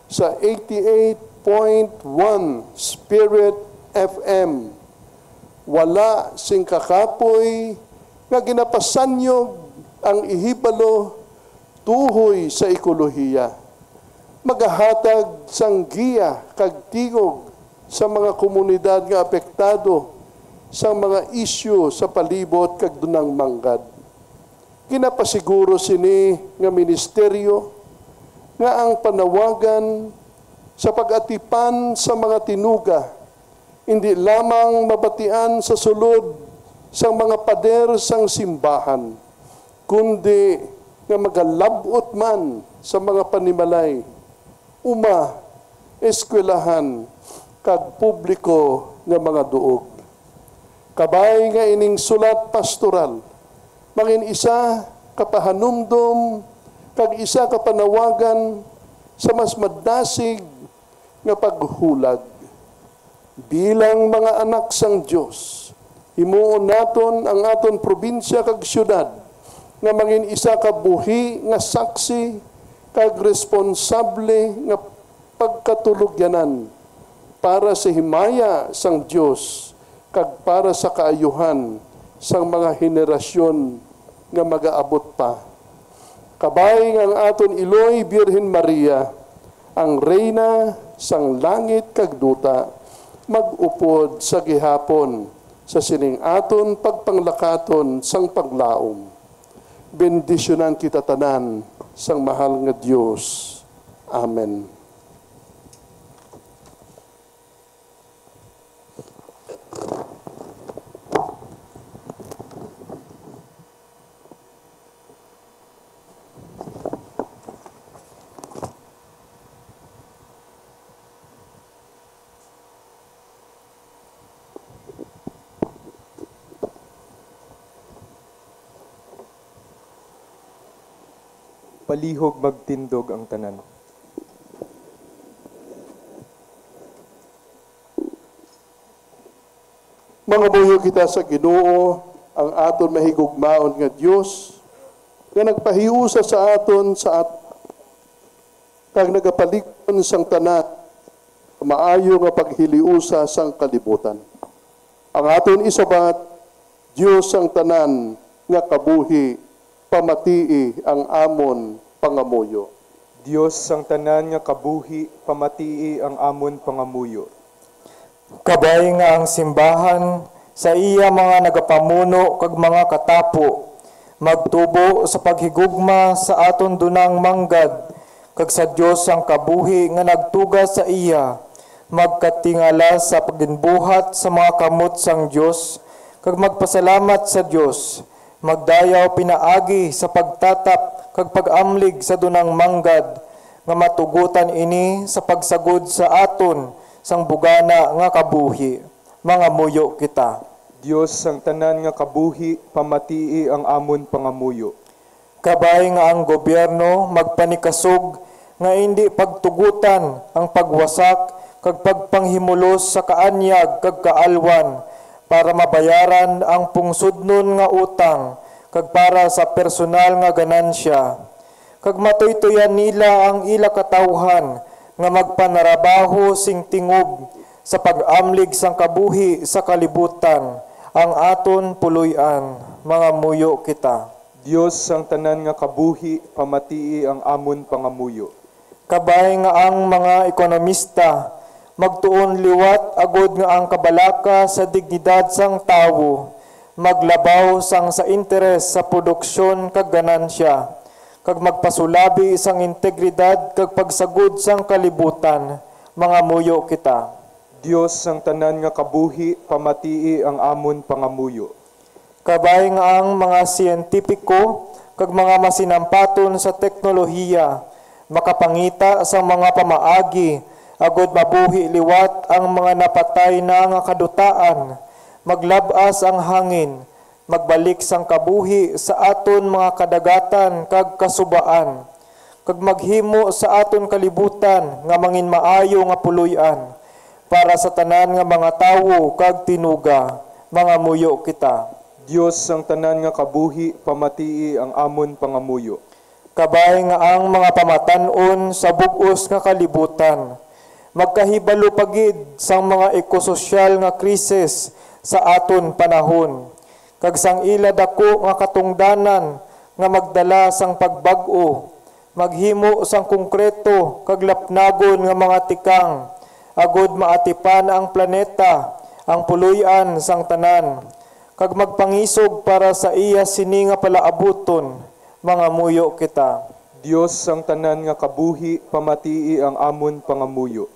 sa eighty-eight point one Spirit F M. Wala sing kakapoy nga ginapasanyog ang ihibalo tuhoy sa ekolohiya, magahatag sang giya kag tingog sa mga komunidad nga apektado sang mga isyu sa palibot kag Dunang Manggad. Ginapasiguro sini nga ministeryo nga ang panawagan sa pag-atipan sa mga tinuga indi lamang mabatian sa sulod sang mga pader sang simbahan, kundi nga magalab-ot man sa mga panimalay, uma, eskwelahan, kag publiko nga mga duog. Kabay nga ining sulat pastoral mangin isa ka pahanumdom kag isa ka panawagan sa mas madasig nga paghulag. Bilang mga anak sang Dios, himuon naton ang aton probinsya kag siyudad nga mangin isa ka buhi nga saksi kag responsable nga pagkatulog-anan para sa himaya sang Dios kag para sa kaayuhan sang mga henerasyon nga magaabot pa. Kabay nga ang aton iloy Birhen Maria, ang Reyna sang langit kag duta, mag-upod sa gihapon sa sining aton pagpanglakaton sang paglaom. Bendisyonan kita tanan sang mahal nga Dios. Amen. Palihog magtindog ang tanan. Mangamuyo kita sa Ginoo, ang aton mahigugmaon nga Dios, nga nagpahiusa sa aton sa at-, kag nagapalig-on sang tanan maayo nga paghiliusa sang kalibutan. Ang aton isabat, Dios sang tanan nga kabuhi, pamatii ang amon pangamuyo. Dios sang tanan nga kabuhi, pamatii ang amon pangamuyo. Kabay nga ang simbahan sa iya mga nagapamuno kag mga katapo magtubo sa paghigugma sa aton dunang manggad kag sa Dios sang kabuhi nga nagtuga sa iya, Magkatingala sa paginbuhat sa mga kamot sang Dios, kag magpasalamat sa Dios. Magdayaw pinaagi sa pagtatap kag pag-amlig sa dunang manggad, nga matugotan ini sa pagsagod sa aton sang bugana nga kabuhi. Mangamuyo kita. Dios sang tanan nga kabuhi, pamatii ang amon pangamuyo. Kabay nga ang gobyerno magpanikasog nga indi pagtugutan ang pagwasak kag pagpanghimulos sa kaanyag kag kaalwan, para mabayaran ang pungsudnon nga utang kag para sa personal nga ganansya, kag matuytoyan nila ang ila katawhan nga magpanarabaho sing tingob sa pag-amlig sang kabuhi sa kalibutan, ang aton puloy-an. Mangamuyo kita. Dios sang tanan nga kabuhi, pamatii ang amon pangamuyo. Kabay nga ang mga ekonomista magtuon liwat, agod nga ang kabalaka sa dignidad sang tawo maglabaw sang sa interes sa produksyon kag ganansya, kag magpasulabi sang integridad kag pagsagod sang kalibutan. Mangamuyo kita. Dios sang tanan nga kabuhi, pamatii ang amon pangamuyo. Kabay nga ang mga siyentipiko kag mga masinampaton sa teknolohiya makapangita sang mga pamaagi agud mabuhi liwat ang mga napatay na nga kadutaan, maglab-as ang hangin, magbalik sang kabuhi sa aton mga kadagatan kag kasubaan, kag maghimo sa aton kalibutan nga manginmaayo nga puloy-an para sa tanan nga mga tawo kag tinuga. Mangamuyo kita. Dios sang tanan nga kabuhi, pamatii ang amon pangamuyo. Kabay nga ang mga pamatan-on sa bug-os nga kalibutan magkahibalo pa gid sang mga ekososyal nga krisis sa aton panahon, kag sang ila daku nga katungdanan nga magdala sang pagbag-o, maghimo sang konkreto kag lapnagon nga mga tikang, agud maatipan ang planeta, ang puloy-an sang tanan, kag magpangisog para sa iya sini nga palaabuton. Mangamuyo kita. Dios sang tanan nga kabuhi, pamatii ang amon pangamuyo.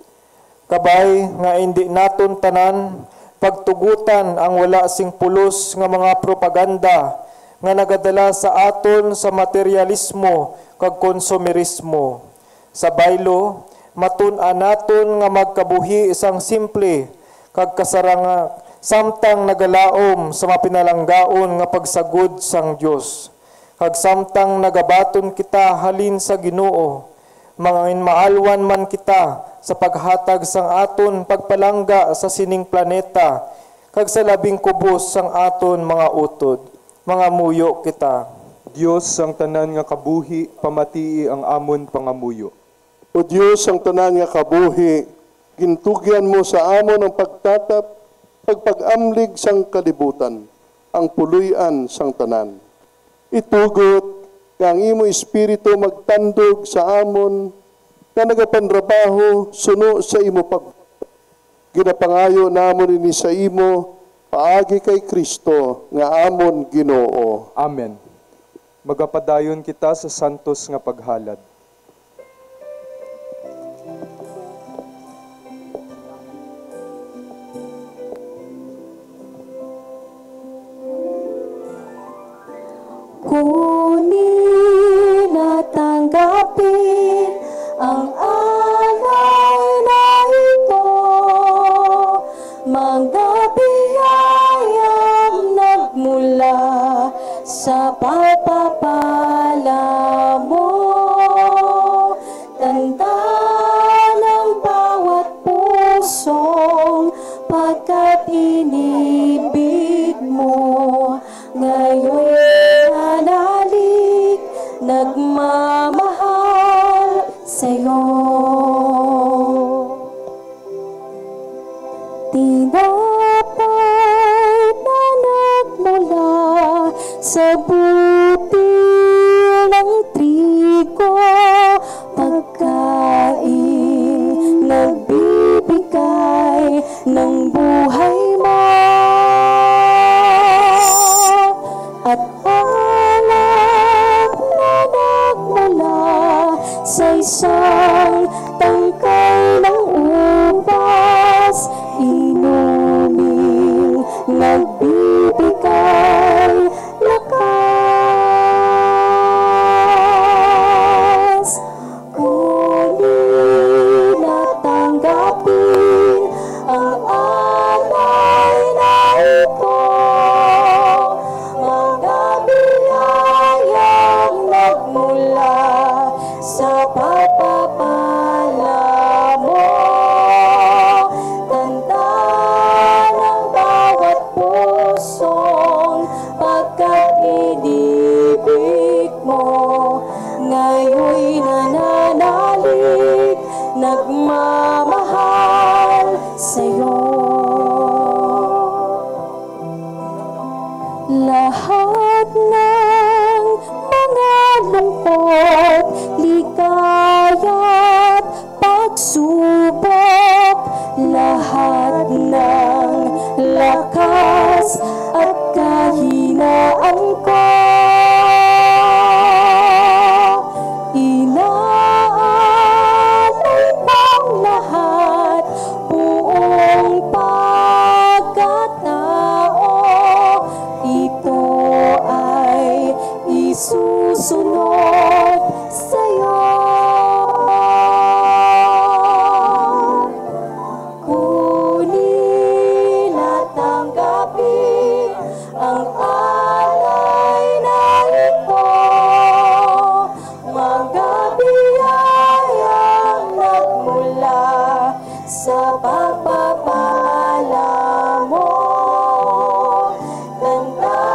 Kabay nga indi naton tanan pagtugutan ang wala sing pulos nga mga propaganda nga nagadala sa aton sa materialismo kag konsumerismo. Sa baylo, matun-an naton nga magkabuhi sang simple kag kasaranga, samtang nagalaom sa mapinalanggaon nga pagsagod sang Dios, kag samtang nagabaton kita halin sa Ginoo, manginmaalwan man kita sa paghatag sang aton pagpalangga sa sining planeta kag sa labing kubos sang aton mga utod. Mangamuyo kita. Dios sang tanan nga kabuhi, pamatii ang amon pangamuyo. O Dios sang tanan nga kabuhi, gintugyan mo sa amon ang pagtatap kag pag-amlig sang kalibutan, ang puloy-an sang tanan. Itugot nga ang imo Espiritu magtandog sa amon nga nagapanrabaho suno sa imo pag-, ginapangayo namon ini sa imo paagi kay Cristo nga amon Ginoo. Amen. Magapadayon kita sa santos nga paghalad. Kunin at tanggapin ang alay na ito, mga biyayang nagmula sa pagpapala mo. Mamahal sa'yo. Lahat ng mga lungkot, ligaya't pagsubok, lahat ng lakas at kahinaan ko, inaalay kong lahat, buong pagkatao, ito ay isusunod sa'yo. Kunin at tanggapin ang alay na ito, mga biyayang nagmula sa pagpapala mo. Ganda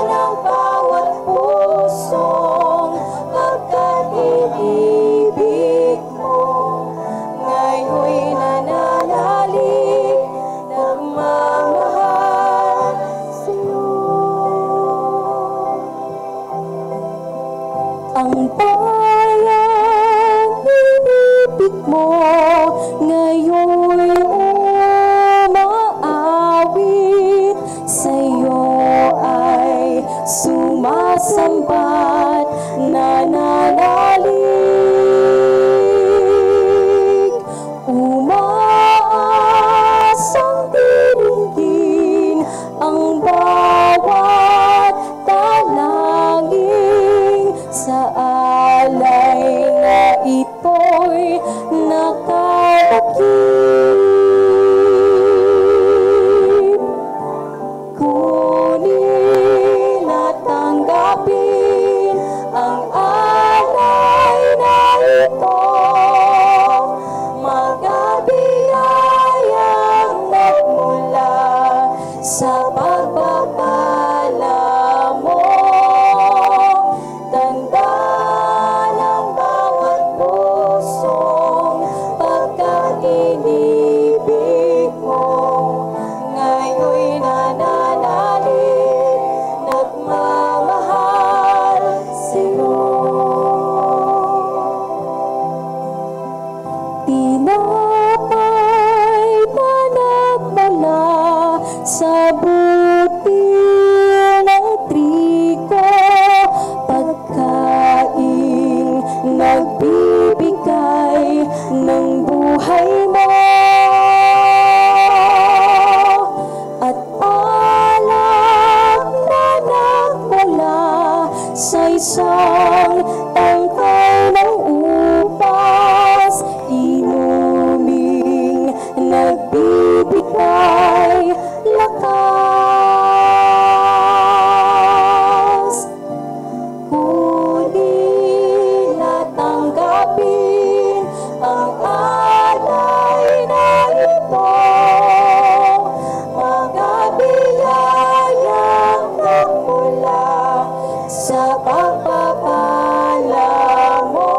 ng bawat pusong pagkatinibig mo. Ngayon'y nananalig, nagmamahal sa'yo. Ang bayang inibig mo ngayon'y umaawit, sa'yo ay sumasambat, nananalig. Umaasang diringgin ang bawat dalangin sa alay nga ito'y nakalakip. Kunin at tanggapin ang alay na ito, mga biyayang nagmula sa pagpapala mo. Tanda ng bawat pusong pagkatinibig mo. Ngayon'y nananalig, nagmamahal sa'yo. Tinapay na nagmula sa butil ng trigo, pagkaing nagbibigay ng buhay mo. At alak na nagmula sa isang tangkay ng ubas, inuming nagbibigay lakas. Kunin at tanggapin ang alay na ito, mga biyayang nagmula sa pagpapala mo.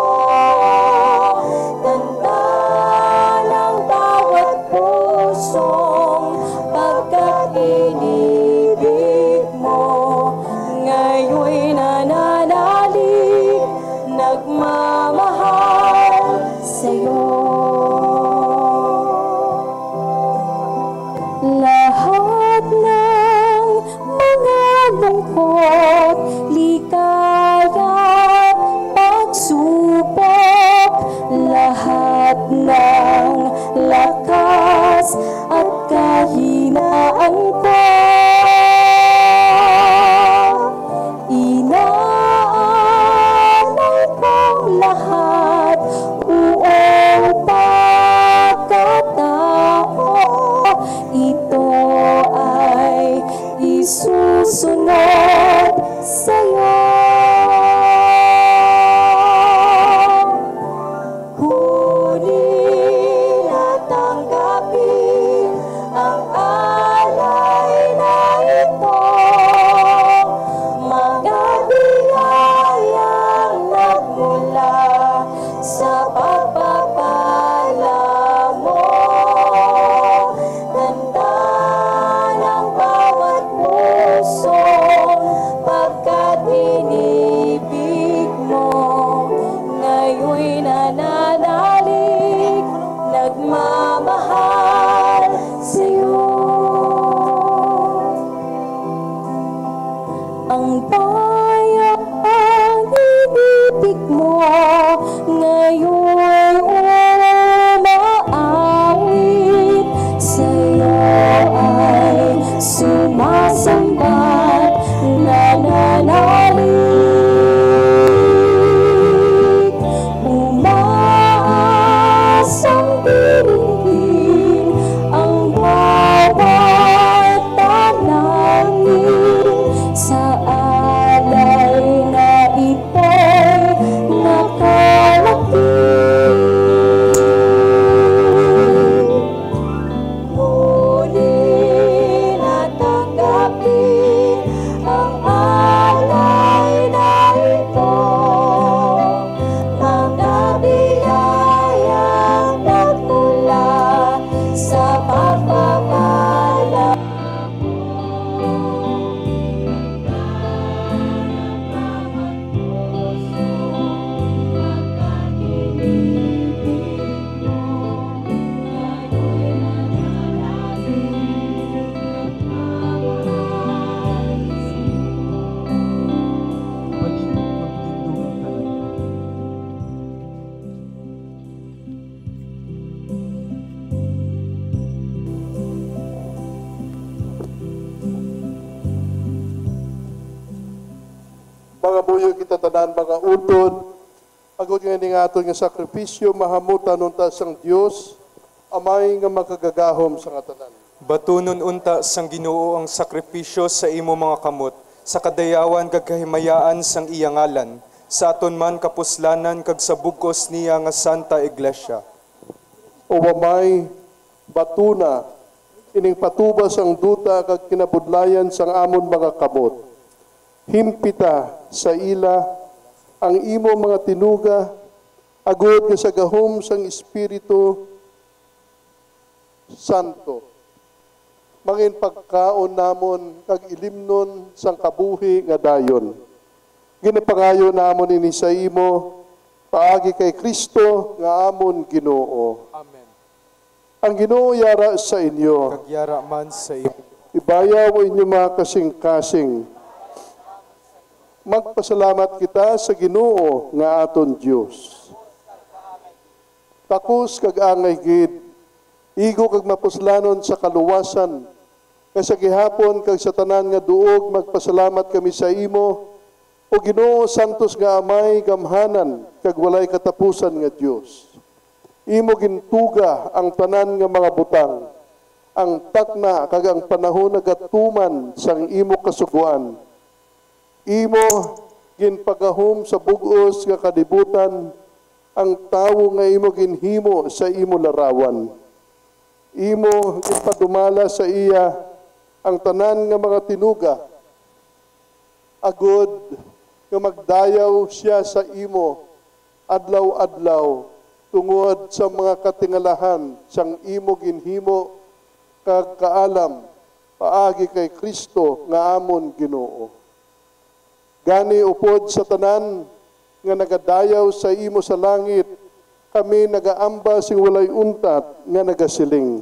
Tanda ng bawat pusong pagkatinibig mo. Ngayon'y nananalig, nagmamahal sa'yo. Lahat ng mga lungkot, ligaya't pagsubok, lahat ng lakas at kahinaan ko, inaalay kong lahat, buong pagkatao, ito ay isusunod sa'yo. Kunin at tanggapin ang alay na ito, mga biyayang nagmula sa pagpapala Puyo kita tanan mga utod, agod nga ning aton nga sakripisyo mahamutan unta sang Dios, Amay nga makagagahom sa nga tanan. Batunon unta sang Ginoo ang sakripisyo sa imo mga kamot, sa kadayawan kag kahimayaan sang iya ngalan, sa aton man kapuslanan kag sa bug-os niya nga Santa Iglesia. O Amay, batuna ining patubas sang duta kag kinabudlayan sang amon mga kamot. Himpita sa ila ang imo mga tinuga, agod nga sa gahom sang Espiritu Santo, mangin pagkaon namon kag ilimnon sang kabuhi nga dayon. Ginapangayo namon ini sa imo paagi kay Cristo nga amon Ginoo. Amen. Ang Ginoo yara sa inyo. Kag yara man sa imo. Ibayaw ang inyo mga kasing-kasing. Magpasalamat kita sa Ginoo nga aton Dios. Takos kag angay gid, igo kag mapuslanon sa kaluwasan, kay sa gihapon kag sa tanan nga duog magpasalamat kami sa imo, O Ginoo, santos nga Amay, gamhanan kag walay katapusan nga Dios. Imo gintuga ang tanan nga mga butang, ang takna kag ang panahon nagatuman sang imo kasugoan. Imo ginpagahom sa bug-os nga kalibutan ang tawo nga imo ginhimo sa imo larawan. Imo ginpadumala sa iya ang tanan nga mga tinuga, agod nga magdayaw sia sa imo adlaw-adlaw tungod sa mga katingalahan sang imo ginhimo kag kaalam paagi kay Cristo nga amon Ginoo. Gani, upod sa tanan nga nagadayaw sa imo sa langit, kami nagaamba sing walay untat nga nagasiling,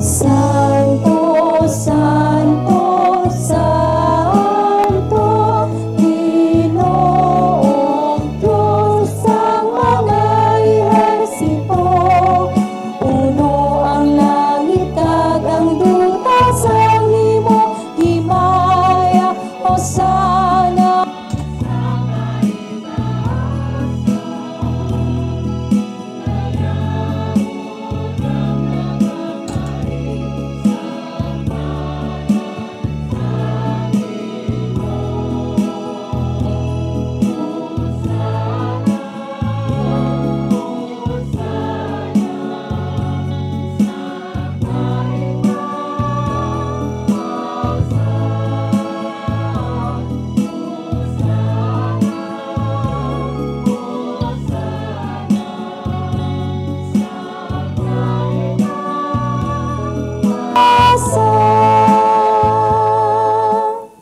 Santo, santo, santo, Ginoong Dios sang mga ehersito. Puno ang langit kag ang duta sang imo himaya. Hosanna.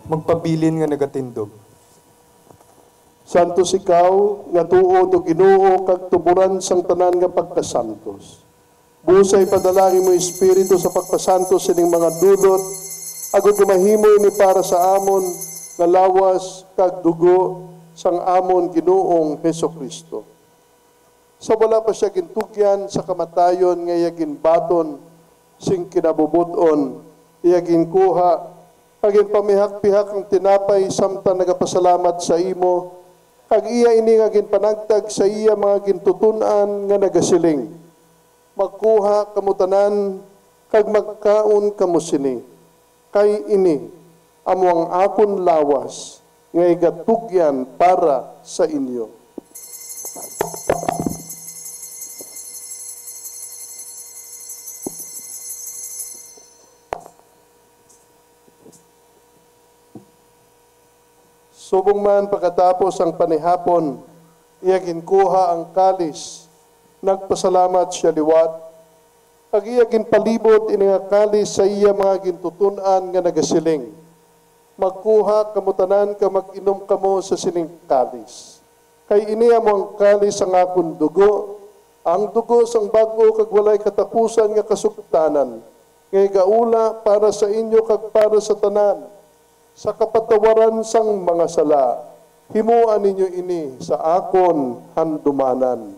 Magpabilin nga nagatindog. Santos ikaw nga tuod, O Ginoo, kag tuboran sang tanan nga pagkasantos. Busa ipadala ang imo Espiritu sa pagpasantos sining mga dulot, agod nga mahimo ini para sa amon nga lawas kag dugo sang amon Ginoong Jesu-Cristo. Sa wala pa sia gintugyan sa kamatayon nga iya ginbaton sing kinabubot-on, iya ginkuha, kag ginpamihak-pihak ang tinapay samtang nagapasalamat sa imo, kag iya ini nga ginpanagtag sa iya mga gintuton-an nga nagasiling, "Magkuha kamo tanan kag magkaon kamo sini, kay ini amo ang akon lawas nga igatugyan para sa inyo." Subong man pagkatapos ang panihapon, iya ginkuha ang kalis, nagpasalamat sia liwat, kag iya ginpalibot ini nga kalis sa iya mga gintuton-an nga nagasiling, "Magkuha kamo tanan kag mag-inom kamo sa sining kalis. Kay ini amo ang kalis sang akon dugo, ang dugo sang bag-o kag walay katapusan nga kasugtanan, nga igaula para sa inyo kag para sa tanan, sa kapatawaran sang mga sala. Himoa ninyo ini sa akon handumanan.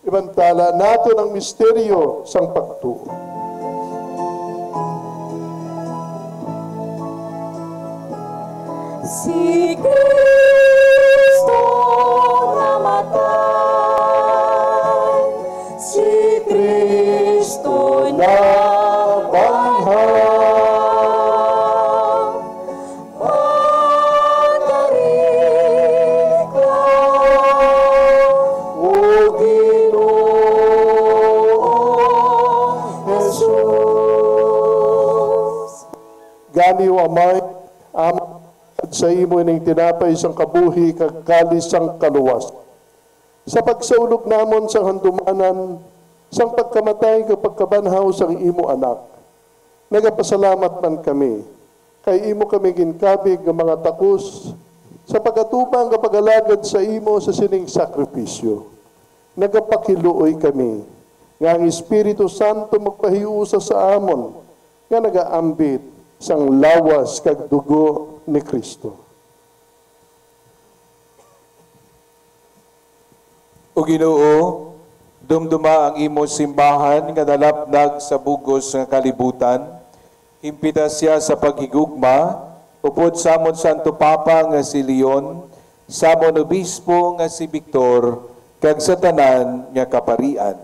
Ibantala naton ang misteryo sang pagtuo. Si Cristo namatay, si Cristo nabanhaw. Magari ka, O Ginoong Jesus. Gani, O Amay, amon sa imo ining tinapay sang kabuhi kag kalis sang kaluwas. Sa pagsaulog namon sang handumanan sang pagkamatay kag pagkabanhaw sang imo Anak, nagapasalamat man kami kay imo kami ginkabig nga mga takos sa pag-atubang nga pag-alagad sa imo sa sining sakripisyo. Nagapakiluoy kami nga ang Espiritu Santo magpahiusa sa amon nga nagaambit sang lawas kag dugo ni Cristo. O Ginoo, dumduma ang imo simbahan nga nalapnag sa bug-os nga kalibutan. Himpita sia sa paghigugma upod sa amon Santo Papa nga si Leon, sa amon Obispo nga si Victor, kag sa tanan nga kaparian.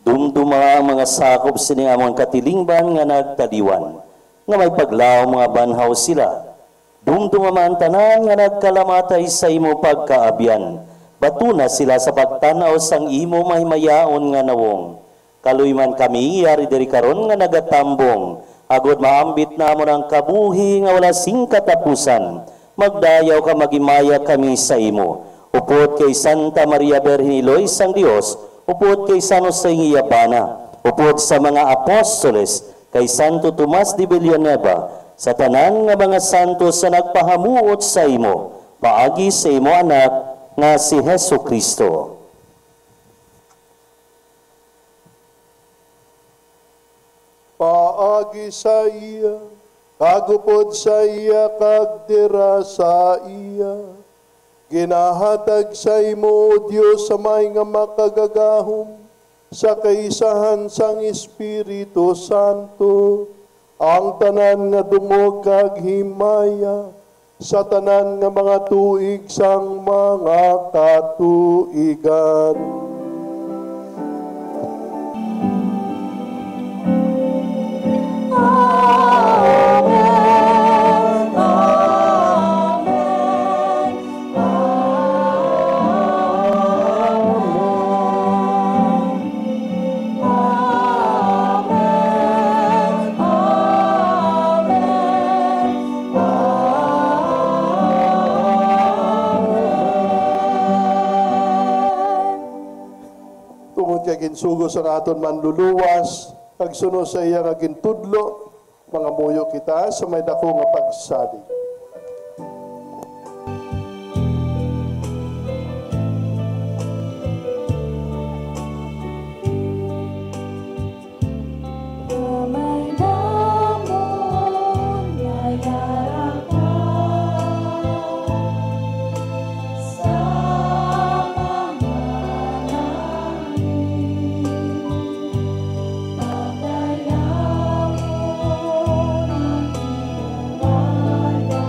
Dumduma ang mga sakop sining amon katilingban nga nagtaliwan, nga may paglaom nga banhaw sila. Dumduma man tanan nga nagkalamatay sa imo pagkaabyan. Batuna sila sa pagtan-aw sang imo mahimayaon nga nawong. Kaluy man kami yari diri karon nga nagatambong, agod maambit namon ang kabuhi nga wala sing katapusan. Magdayaw ka, maghimaya kami sa imo. Upod kay Santa Maria Birhen, Iloy sang Dios, upod kay San Jose nga iya bana, upod sa mga apostoles, kay Santo Tomas de Villanueva, sa tanan nga mga santos sa nagpahamuot sa imo, paagi sa imo Anak nga si Jesu-Cristo. Paagi sa iya, kag upod sa iya, kag dira sa iya, ginahatag sa imo, O Dios Amay nga makagagahom, sa kaisahan sang Espiritu Santo, ang tanan nga dungog kag himaya, sa tanan nga mga tuig sang mga katuigan. Amen. Amen. Amen. Amen. Amen. Amen. Tungod kay ginsugo sang aton Manluluwas, kag suno sa iya nga gintudlo, mangamuyo kita sa may daku nga pagsalig. Amay namon nga yara ka sa mga langit, pagdayawon ang imong ngalan.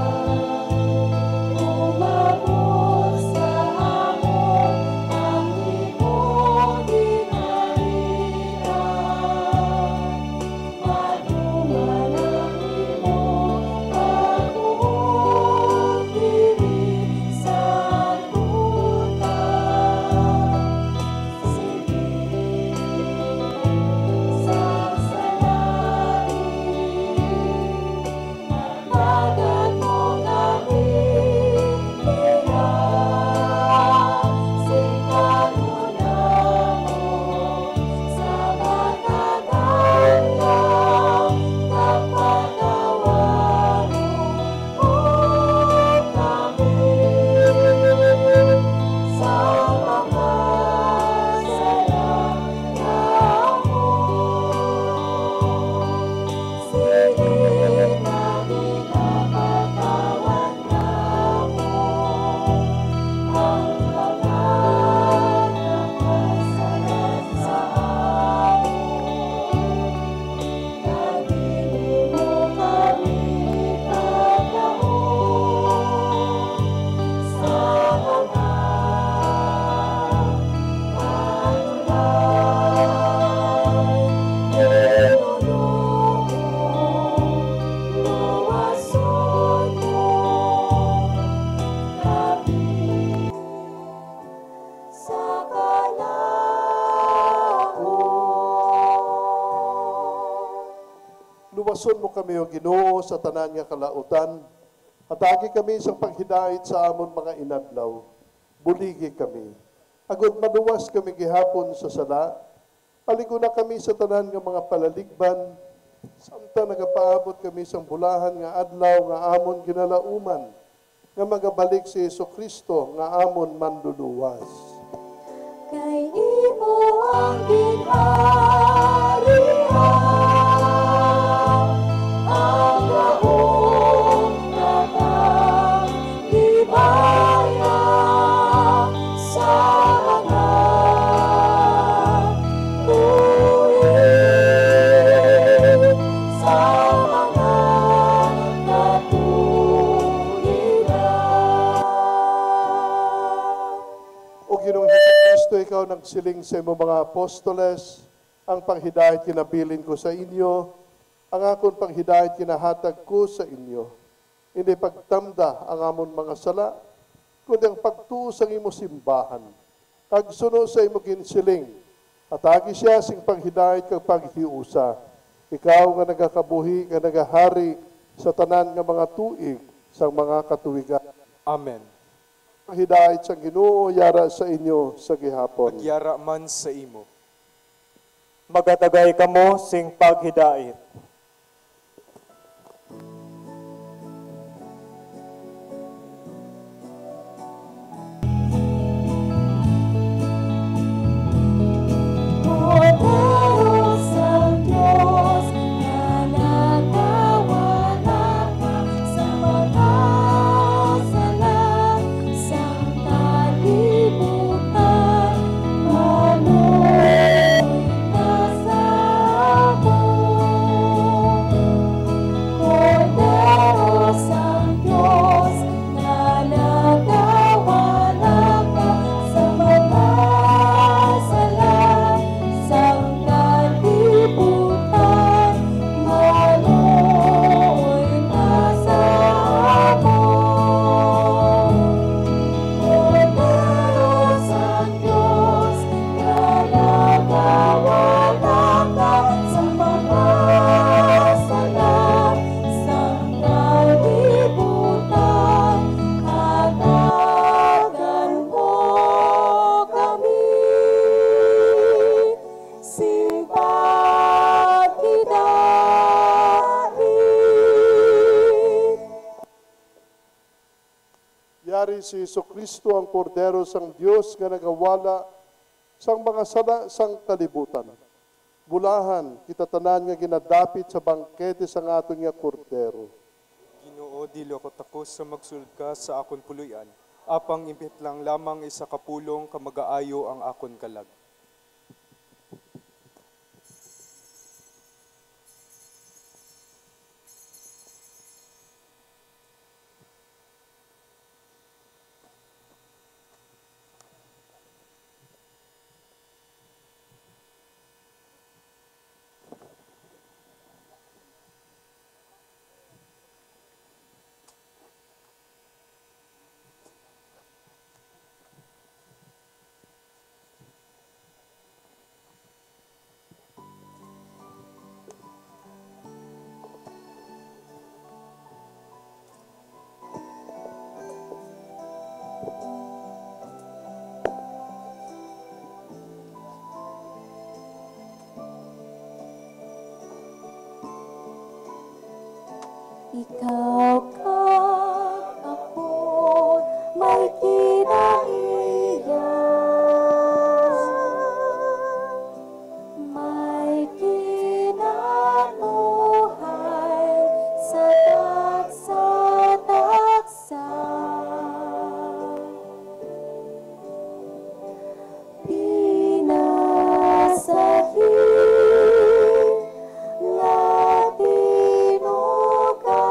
Luwason mo kami, O Ginoo, sa tanan nga kalautan. Hatagi kami sang paghidait sa amon mga inadlaw. Buligi kami, agod maluwas kami gihapon sa sala. Palig-ona kami sa tanan nga mga palaligban, samtang nagapaabot kami sang bulahan nga adlaw nga amon ginalauman, nga magabalik si Jesu-Cristo nga amon Manluluwas. Kay imo ang ginharian, ang gahom, kag ang himaya sa mga tuig, sa mga katuigan. O Ginoong Jesu-Cristo, ikaw nagsiling sa imo mga apostoles, "Ang paghidait ginabilin ko sa inyo, ang akon paghidait ginahatag ko sa inyo." Indi pagtamda ang amon mga sala, kundi ang pagtuo sang imo simbahan, kag suno sa imo ginsiling, hatagi sia sing paghidait kag paghiusa, ikaw nga nagakabuhi kag nagahari sa tanan nga mga tuig sang mga katuigan. Amen. Paghidait sang Ginoo yara sa inyo sa gihapon. Agyara man sa imo. Magatagay kamo sing paghidait. Kordero sang Dios, nga nagawala ka sa mga sala sang kalibutan, maluoy ka sa amon. Kordero sang Dios, nga nagawala ka sa mga sala sang kalibutan, maluoy ka sa amon. Kordero sang Dios, nga nagawala ka sa mga sala sang kalibutan, hatagan mo kami sing paghidait. Yari si Jesu-Cristo, ang Kordero sang Dios nga nagawala sang mga sala sang kalibutan. Bulahan kita tanan nga ginadapit sa bangkete sang aton nga Kordero. Ginoo, dili ako takos sa magsulod ka sa akon puloy-an, apang impit lang lamang isa ka pulong ka magaayo ang akon kalag. Ikaw kag ako may kinaiya, may kinabuhay sa tagsa-tagsa. Pinasahi nga tinuga,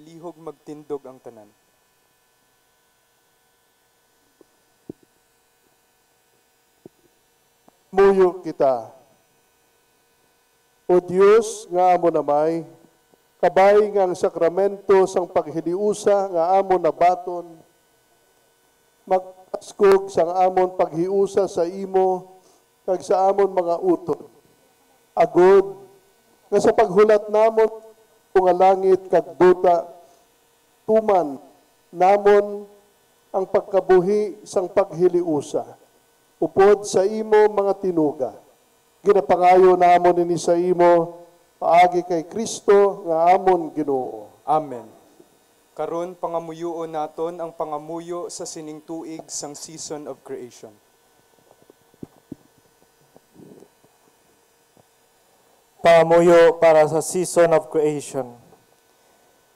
Lihog magtindog ang tanan. Muyo kita. O Dios nga amon Amay, kabay nga ang sakramento sang paghiliusa nga amon nabaton magpaskog sang amon paghiusa sa imo kag sa amon mga utod, agod nga sa paghulat namon nga langit kag duta, tuman namon ang pagkabuhi sang paghiliusa upod sa imo mga tinuga. Ginapangayo namon ini sa imo paagi kay Cristo nga amon Ginoo. Amen. Karon, pangamuyoon naton ang pangamuyo sa sining tuig sang Season of Creation. Pangamuyo para sa Season of Creation.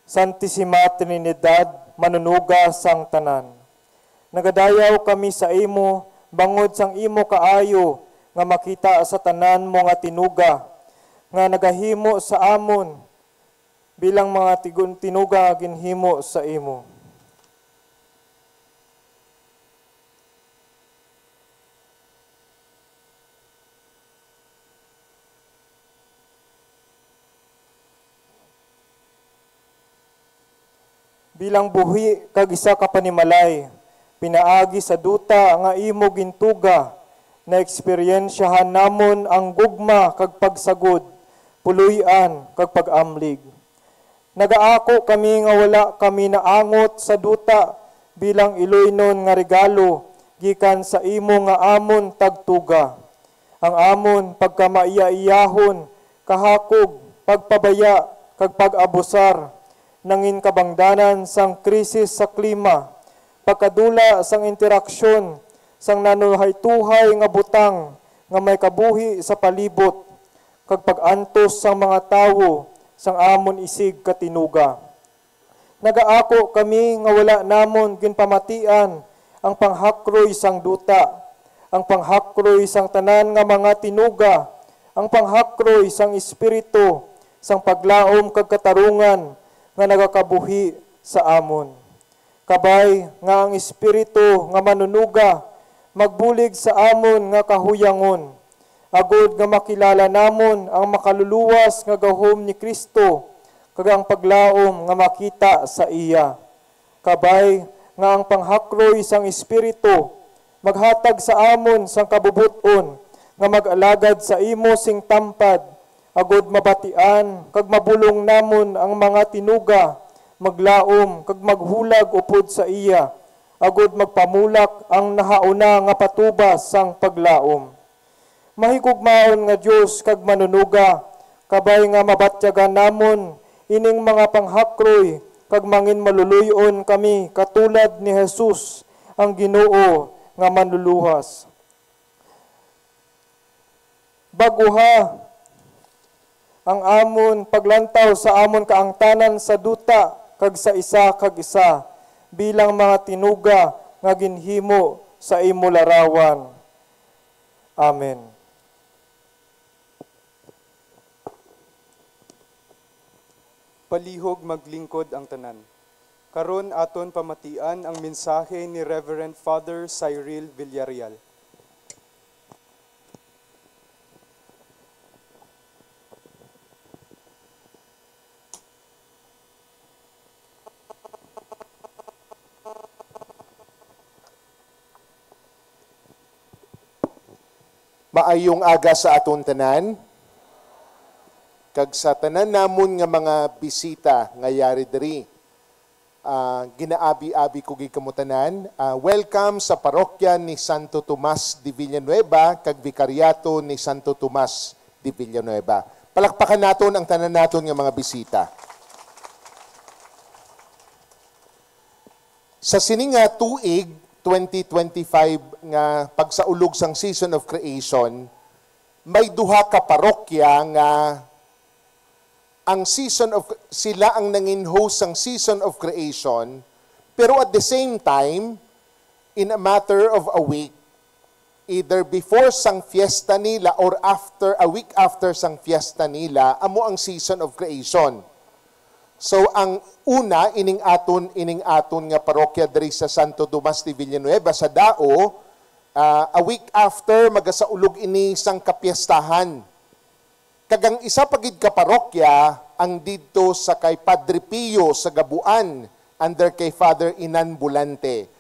Santisima Trinidad, manunuga sang tanan. Nagadayaw kami sa imo bangod sang imo kaayo nga makita sa tanan mo nga tinuga, nga nagahimo sa amon bilang mga tigun-, tinuga ginhimo sa imo. Bilang buhi kag isa ka panimalay, pinaagi sa duta nga imo gintuga, naeksperyensyahan namon ang gugma kag pagsagod, puloy-an kag pag-amlig. Nagaako kami nga wala kami naangot sa duta bilang iloynon nga regalo gikan sa imo nga amon tagtuga. Ang amon pagkamaiyaiyahon, kahakog, pagpabaya, kag pag-abusar nangin kabangdanan sang krisis sa klima, pagkadula sang interaksyon sang nanuhaytohay nga butang nga may kabuhi sa palibot, kag pag-antos sang mga tawo sang amon isig katinuga. Nagaako kami nga wala namon ginpamatian ang panghakroy sang duta, ang panghakroy sang tanan nga mga tinuga, ang panghakroy sang espiritu, sang paglaom kag katarungan nga nagakabuhi sa amon. Kabay nga ang Espiritu nga manunuga magbulig sa amon nga kahuyangon, agod nga makilala namon ang makaluluwas nga gahom ni Cristo kag ang paglaom nga makita sa iya. Kabay nga ang panghakroy sang Espiritu maghatag sa amon sang kabubot-on nga mag-alagad sa imo sing tampad, agod mabatian kag mabulong namon ang mga tinuga, maglaom kag maghulag upod sa iya, agud magpamulak ang nahauna nga patubas sang paglaom. Mahigugmaon nga Dios kag Manunuga, kabay nga mabatyagan namon ining mga panghakroy kag manginmaluloy-on kami katulad ni Jesus, ang Ginoo nga Manluluwas. Bag-oha ang amon paglantaw sa amon kaangtanan sa duta kag sa isa kag isa bilang mga tinuga nga ginhimo sa imo larawan. Amen. Palihog maglingkod ang tanan. Karon aton pamatian ang mensahe ni Reverend Father Cyril Villarreal. Maayong aga sa aton tanan, kag sa tanan namon nga mga bisita nga yari diri. Ah, ginaabi-abi ko gid kamo tanan. Ah, welcome sa parokya ni Santo Tomas de Villanueva kag Vikaryato ni Santo Tomas de Villanueva. Palakpakan naton ang tanan naton nga mga bisita. Sa sini nga tuig, twenty twenty-five, nga pagsaulog sang Season of Creation, may duha ka parokya nga ang season of, sila ang nangin-host sang Season of Creation, pero at the same time, in a matter of a week, either before sang fiesta nila or after, a week after sang fiesta nila, amo ang Season of Creation. So, ang una, ining aton, ining aton nga parokya diri sa Santo Tomas de Villanueva sa Dao, ah, a week after, magasaulog ini sang kapiestahan. Kag ang isa pa gid ka parokya ang didto sa kay Padre Pio sa Gabuan, under kay Father Inan Bulante.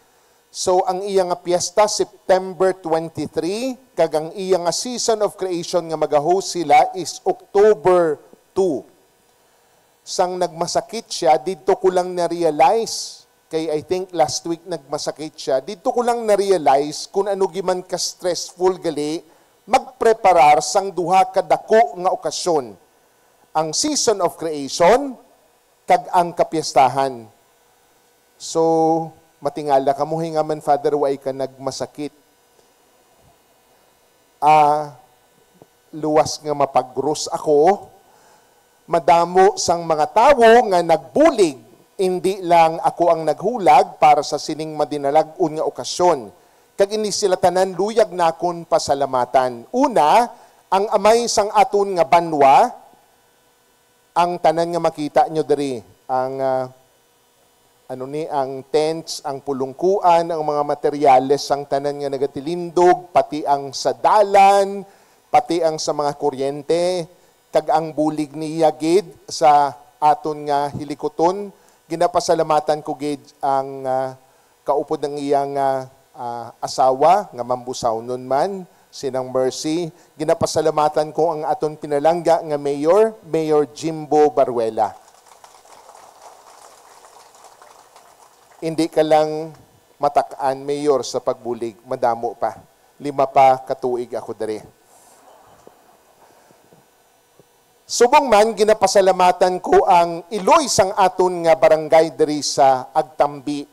So, ang iya nga piyesta, September twenty-three, kag ang iya nga season of creation nga maga-host sila is October two. Sang nagmasakit siya, didto ko lang na-realize, kay I think last week nagmasakit siya, didto ko lang na-realize kung ano giman ka-stressful gali magpreparar sang duha ka dako nga okasyon, ang season of creation kag ang kapiestahan. So, matingala kamo, hingaman, Father, way ka nagmasakit. Ah, luwas nga mapagros ako. Madamo sang mga tawo nga nagbulig, indi lang ako ang naghulag para sa sining madinalag-on nga okasyon. Kag ini sila tanan luyag nakon pasalamatan. Una, ang amay sang aton nga banwa, ang tanan nga makita nyo diri, ang, ah, ano ni, ang tents, ang pulungkuan, ang mga materyales, ang tanan nga nagatilindog, pati ang sa dalan, pati ang sa mga kuryente, kag ang bulig niya gid sa aton nga hilikuton. Ginapasalamatan ko gid ang, ah, kaupod ang iyang, ah, ah, asawa nga mambusawnon man, si Nang Mercy. Ginapasalamatan ko ang aton pinalangga nga mayor, Mayor Jimbo Baruela. Hindi ka lang matak-an, Mayor, sa pagbulig, madamo pa. Lima pa ka tuig ako diri. Subong man, ginapasalamatan ko ang iloy sang aton nga barangay diri sa Agtambi,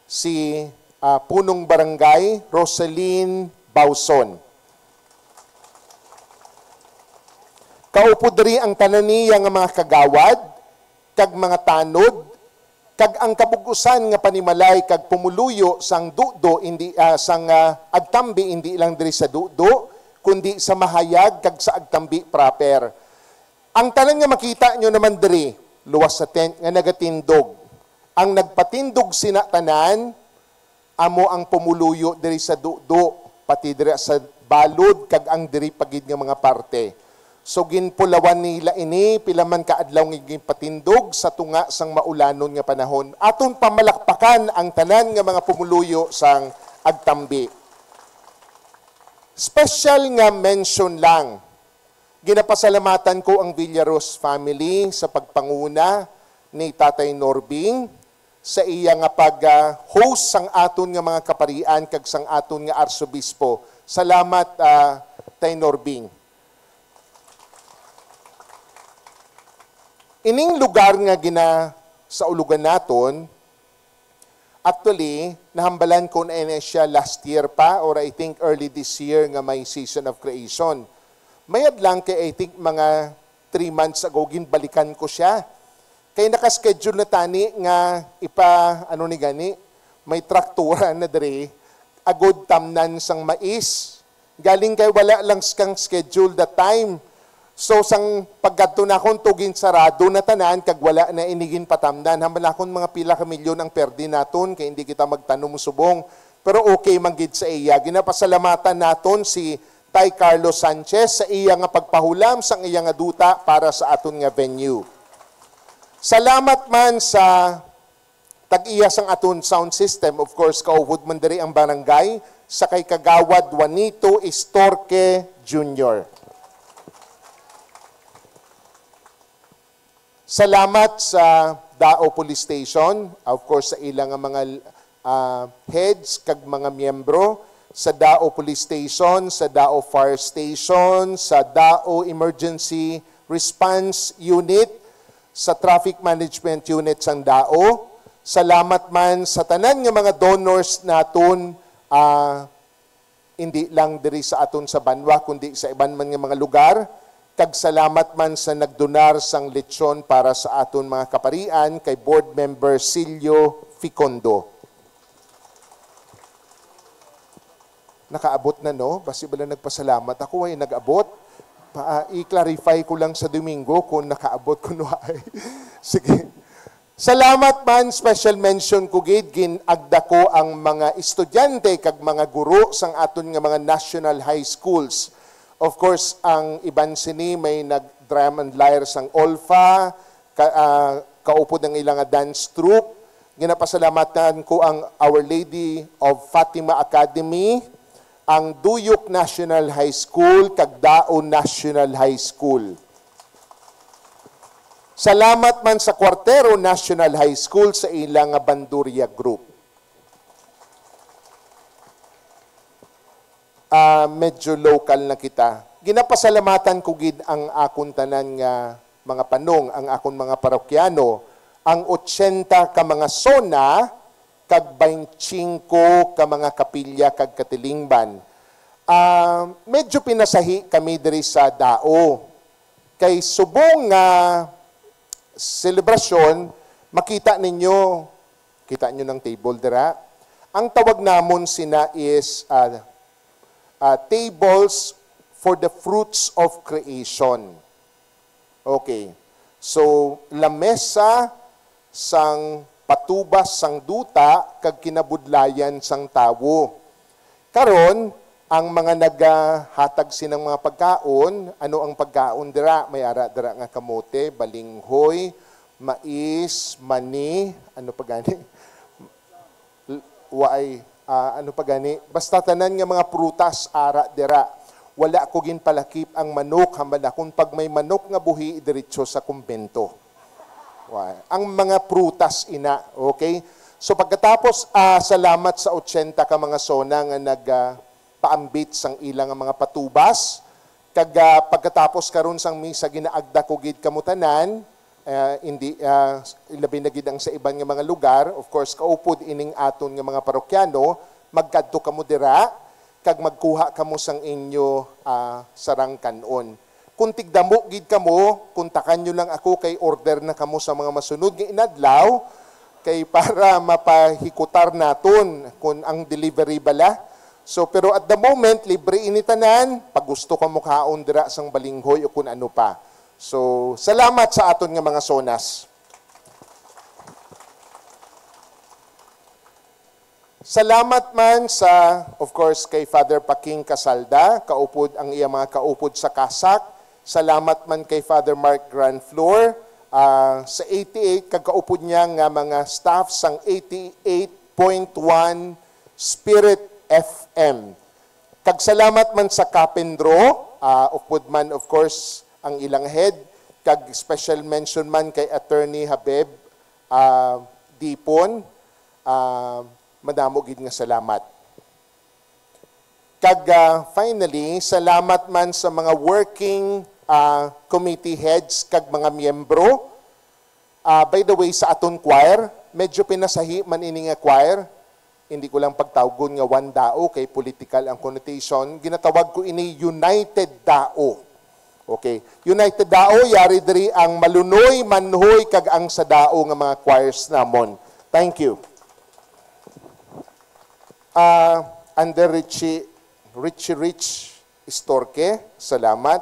si, ah, Punong Barangay Roselyn Bauson. Kaupo diri ang tanan niya nga mga kagawad kag mga tanod, kag ang kabug-usan nga panimalay kag pumuluyo sang Dudo, indi, ah, sang, ah, Agtambi, indi lang diri sa Dudo, kundi sa Mahayag kag sa Agtambi proper. Ang tanan nga makita nyo naman diri, luwas sa tent nga nagatindog. Ang nagpatindog sina tanan, amo ang pumuluyo diri sa Dudo, pati dira sa balod, kag ang diri pa gid nga mga parte. So, ginpulawan nila ini pila man ka adlaw nga ginpatindog sa tunga sang maulanon nga panahon. Aton pamalakpakan ang tanan nga mga pumuluyo sang Agtambi. Special nga mention lang, ginapasalamatan ko ang Villaros family sa pagpanguna ni Tatay Norbing sa iya nga pag, ah, host sang aton nga mga kaparian kag sang aton nga arsobispo. Salamat, ah, Tay Norbing. Ining lugar nga gina-, sa ulugan naton, actually, nahambalan ko na ini siya last year pa, or I think early this year, nga may season of creation. Mayad lang kay, I think, mga three months ago, ginbalikan ko siya. Kay naka-schedule na tani nga ipa, ano ni gani, may traktura na diri, agod tamnan sang mais. Galing kay wala lang kang schedule that time. So, sang pagkadto nakon, tugin sarado na tanan, kag wala na ini ginpatamnan. Hambal nakon, mga pila ka milyon ang perde naton, kay hindi kita magtanom subong. Pero okay man gid sa iya. Ginapasalamatan naton si Tay Carlos Sanchez sa iya nga pagpahulam sang iya nga duta para sa aton nga venue. Salamat man sa tag-iya sang aton sound system, of course, kaupod man diri ang barangay, sa kay Kagawad Juanito Estorque Junior. Salamat sa Dao Police Station, of course, sa ilang nga mga, ah, heads kag mga miyembro sa Dao Police Station, sa Dao Fire Station, sa Dao Emergency Response Unit, sa Traffic Management Unit sang Dao. Salamat man sa tanan nga mga donors naton, ah, indi lang diri sa aton sa banwa, kundi sa iban man nga mga lugar. Kag salamat man sa nagdonar sang lechon para sa aton mga kaparian kay Board Member Silio Ficondo. Nakaabot na, no? Basi bala nagpasalamat ako, ay nag-abot. Pa, ah, i-clarify ko lang sa Domingo kung nakaabot kuno ay. Sige. Salamat man, special mention ko gid, gin-agda ko ang mga estudyante kag mga guro sang aton nga mga national high schools. Of course, ang iban sini may nag-drum and lyre sang Olfa, ka, ah, kaupod ang ila nga dance troupe. Ginapasalamatan ko ang Our Lady of Fatima Academy, ang Duyok National High School, kag Daon National High School. Salamat man sa Cuartero National High School sa ila nga bandurya group. Ah, medyo local na kita. Ginapasalamatan ko gid ang akon tanan nga mga panong, ang akon mga parokyano, ang ochenta ka mga SONA, kag baynte singko ka mga kapilya kag katilingban. Ah, medyo pinasahi kami diri sa Dao. Kay subong nga selebrasyon, makita ninyo, kita nyo ng table dira? Ang tawag namon sina is, ah, ah, tables for the fruits of creation. Okay. So, lamesa sang patubas sang duta kag kinabudlayan sang tawo. Karon, ang mga nagahatag sinang mga pagkaon, ano ang pagkaon dira? May ara dira nga kamote, balinghoy, mais, mani, ano pa gani? L-, waay, ah, ano pa gani? Basta tanan nga mga prutas ara dira. Wala ko ginpalakip ang manok, hambal na kung pag may manok nga buhi, diretso sa kumbento. Waay. Ang mga prutas ina, okay? So pagkatapos, ah, salamat sa ochenta ka mga SONA nga nag, ah, paambit sang ila nga mga patubas. Kag, ah, pagkatapos karon sang misa, ginaagda ko gid kamo tanan, ah, hindi, ah, ilabi na gid ang sa iban nga mga lugar, of course, kaupod ining aton nga mga parokyano, magkadto kamo dira, kag magkuha kamo sang inyo, ah, sarang kan-on. Kung tigdamo gid kamo, kontakan nyo lang ako kay order na kamo sa mga masunod nga inadlaw, kay para mapahikutar naton kung ang delivery bala. So, pero at the moment, libre ini tanan. Pag gusto ka mokaon dira sang balinghoy o kung ano pa. So, salamat sa aton nga mga SONAs. Salamat man sa, of course, kay Father Paking Casalda, kaupod ang iya mga kaupod sa CASAC. Salamat man kay Father Mark Granflor, ah, sa eighty-eight, kag kaupod niya nga mga staff sang eighty-eight point one Spirit F M. Kag salamat man sa Kapendro, ah, upod man, of course, ang ilang head, kag special mention man kay Attorney Habib, ah, Dipon, ah, madamo gid nga salamat. Kag, ah, finally, salamat man sa mga working, ah, committee heads kag mga miyembro. Ah, by the way, sa aton choir, medyo pinasahi man ini nga choir. Hindi ko lang pagtawgon nga One Dao kay political ang connotation. Ginatawag ko ini United Dao. Okay. United Dao, yari diri ang Malunoy, Manhoy, kag ang Sadao nga mga choirs namon. Thank you. Ah, under Richie, Richie Rich Istorque, salamat.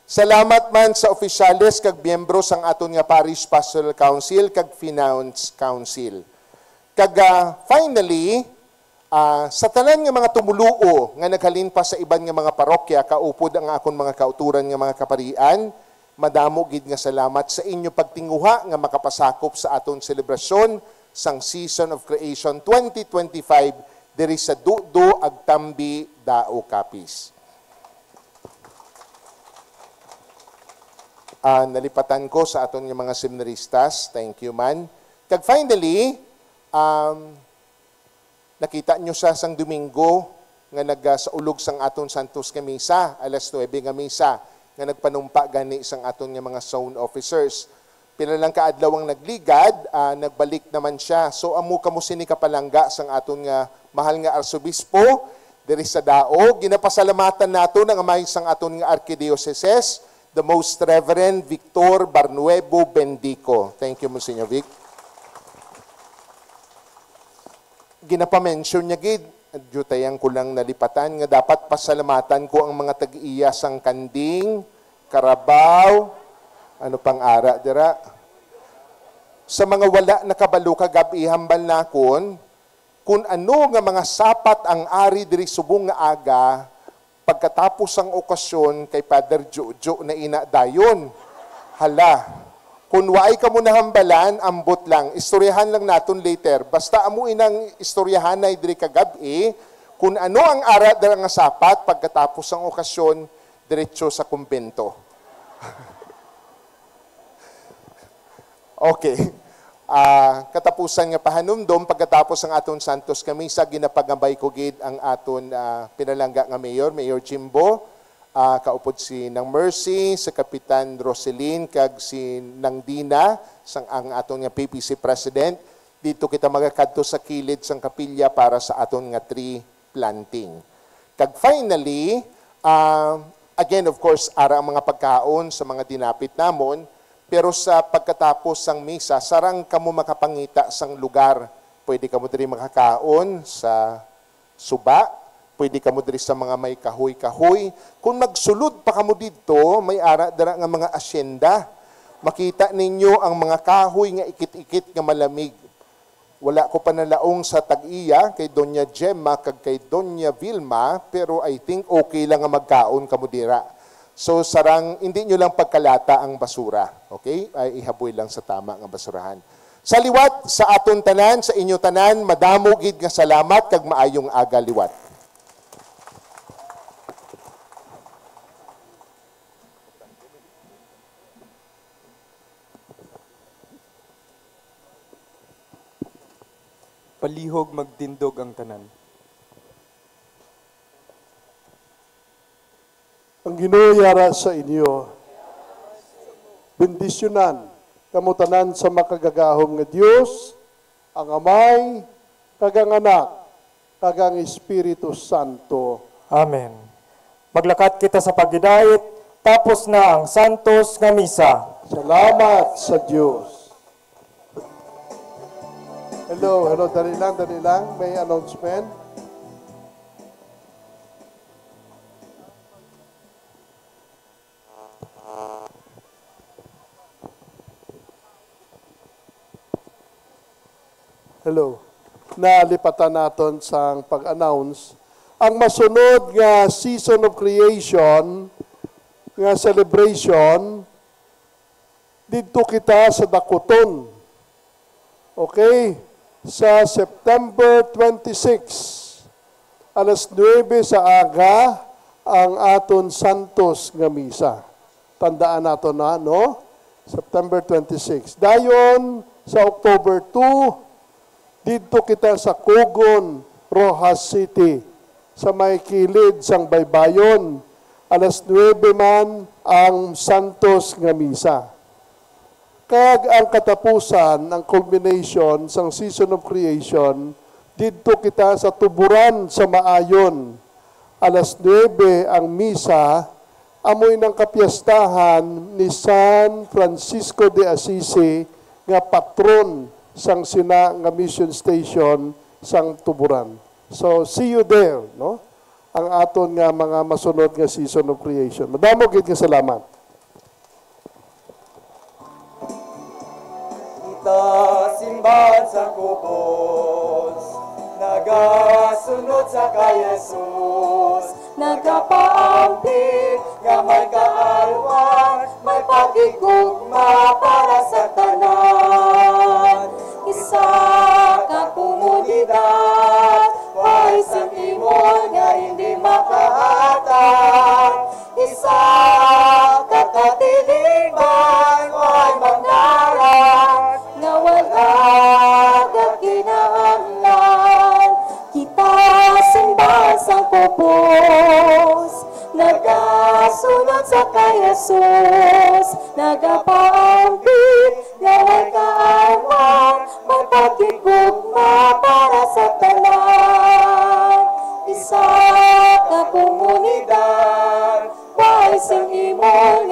Salamat man sa opisyales kag miyembro sang aton nga Parish Pastoral Council kag Finance Council. Kag, ah, finally, ah, sa tanan nga mga tumuluo nga naghalin pa sa iban nga mga parokya, kaupod ang akon mga kauturan nga mga kaparian, madamo gid nga salamat sa inyo pagtinguha nga makapasakop sa aton selebrasyon sang Season of Creation twenty twenty-five diri sa Dudo, Agtambi, Dao, Capiz. Ah, nalipatan ko sa aton nga mga seminaristas. Thank you man. Kag finally, um, nakita nyo siya sang Domingo nga nagasaulog sang aton Santos nga Misa, alas nuebe nga Misa, nga nagpanumpa gani sang aton nga mga zone officers. Pila lang ka adlaw ang nagligad, ah, nagbalik naman siya. So, amo kamo sini kapalangga sang aton nga mahal nga Arsobispo diri sa Dao. Ginapasalamatan naton ang amay sang aton nga Arkidiyoseses, the Most Reverend Victor Barnuevo Bendico. Thank you, Monsignor Vic. Ginapamention niya gid, dutayan ko lang nalipatan, nga dapat pasalamatan ko ang mga tag-iya sang Kanding, Carabao, ano pang ara dira? Sa mga wala nakabalo kagab-i, hambal nakon, kun ano nga mga sapat ang ari diri subong nga aga, pagkatapos sang okasyon kay Father Jojo na ina dayon. Hala, kun waay kamo nahambalan, ambot lang, istoryahan lang naton later. Basta amo inang istoryahanay diri kagab-i, kun ano ang ara dira nga sapat pagkatapos sang okasyon, diretso sa kumbento. Okay. Ah, katapusan nga pahanumdom, pagkatapos ang aton santos nga misa, ginapagambay ko gid ang aton, ah, pinalangga nga mayor, Mayor Jimbo, ah, kaupod si Nang Mercy, si Kapitan Roselyn, kag si Nang Dina, sang ang aton nga P P C President. Dito kita magakadto sa kilid sang kapilya para sa aton nga tree planting. Kag finally, ah, again, of course, ara ang mga pagkaon sa mga dinapit namon, pero sa pagkatapos sang misa, sarang kamo makapangita sang lugar. Pwede kamo diri makakaon sa suba, pwede kamo diri sa mga may kahoy-kahoy. Kung magsulod pa kamo didto, may ara dira nga mga asyenda. Makita ninyo ang mga kahoy nga ikit-ikit nga malamig. Wala ko pa nalaong sa tag-iya kay Doña Gemma kag kay Doña Vilma, pero I think okay lang nga magkaon kamo dira. So, sarang, hindi nyo lang pagkalata ang basura, okay? Ay, ihaboy lang sa tama nga basurahan. Sa liwat, sa aton tanan, sa inyo tanan, madamo gid nga salamat kag maayong aga liwat. Palihog magtindog ang tanan. Ang Ginoo yara sa inyo. Bendisyonan kamo tanan sa makagagahom nga Dios, ang Amay, kag ang Anak, kag ang Espiritu Santo. Amen. Maglakat kita sa paghidait, tapos na ang santos nga misa. Salamat sa Dios. Hello, hello, dali lang, dali lang. May announcement. Hello. Nalipatan naton sang pag-announce. Ang masunod nga Season of Creation nga celebration, didto kita sa Dakuton. Okay? Sa September twenty-six, alas nuebe sa aga, ang aton santos nga misa. Tandaan nato na, no? September twenty-six. Dayon, sa October two, didto kita sa Cogon, Roxas City, sa may kilid sang baybayon. Alas nuebe man ang santos nga misa. Kag ang katapusan, ang culmination sang Season of Creation, didto kita sa Tuburan sa Maayon. Alas nuebe ang misa, amoy nang kapiestahan ni San Francisco de Assisi nga patron sang sina nga mission station sang Tuburan. So, see you there, no? Ang aton nga mga masunod nga Season of Creation. Madamo gid nga salamat. Kita simbahan sa kubos, nagasunod sa kay Jesus, nagapaampit nga may kaalwan, may pakigugma para sa tanan. Isa ka komunidad, way sang imol nga hindi makahatag. Isa ka katiliban, way manggaran nga wala ka kinahanglan. Kita simbahan sang kubos, nagasunod sa kay Jesus, nagapaampit nga may kaawan, may pakigugma para sa tanan. Isa ka komunidad, way sang imol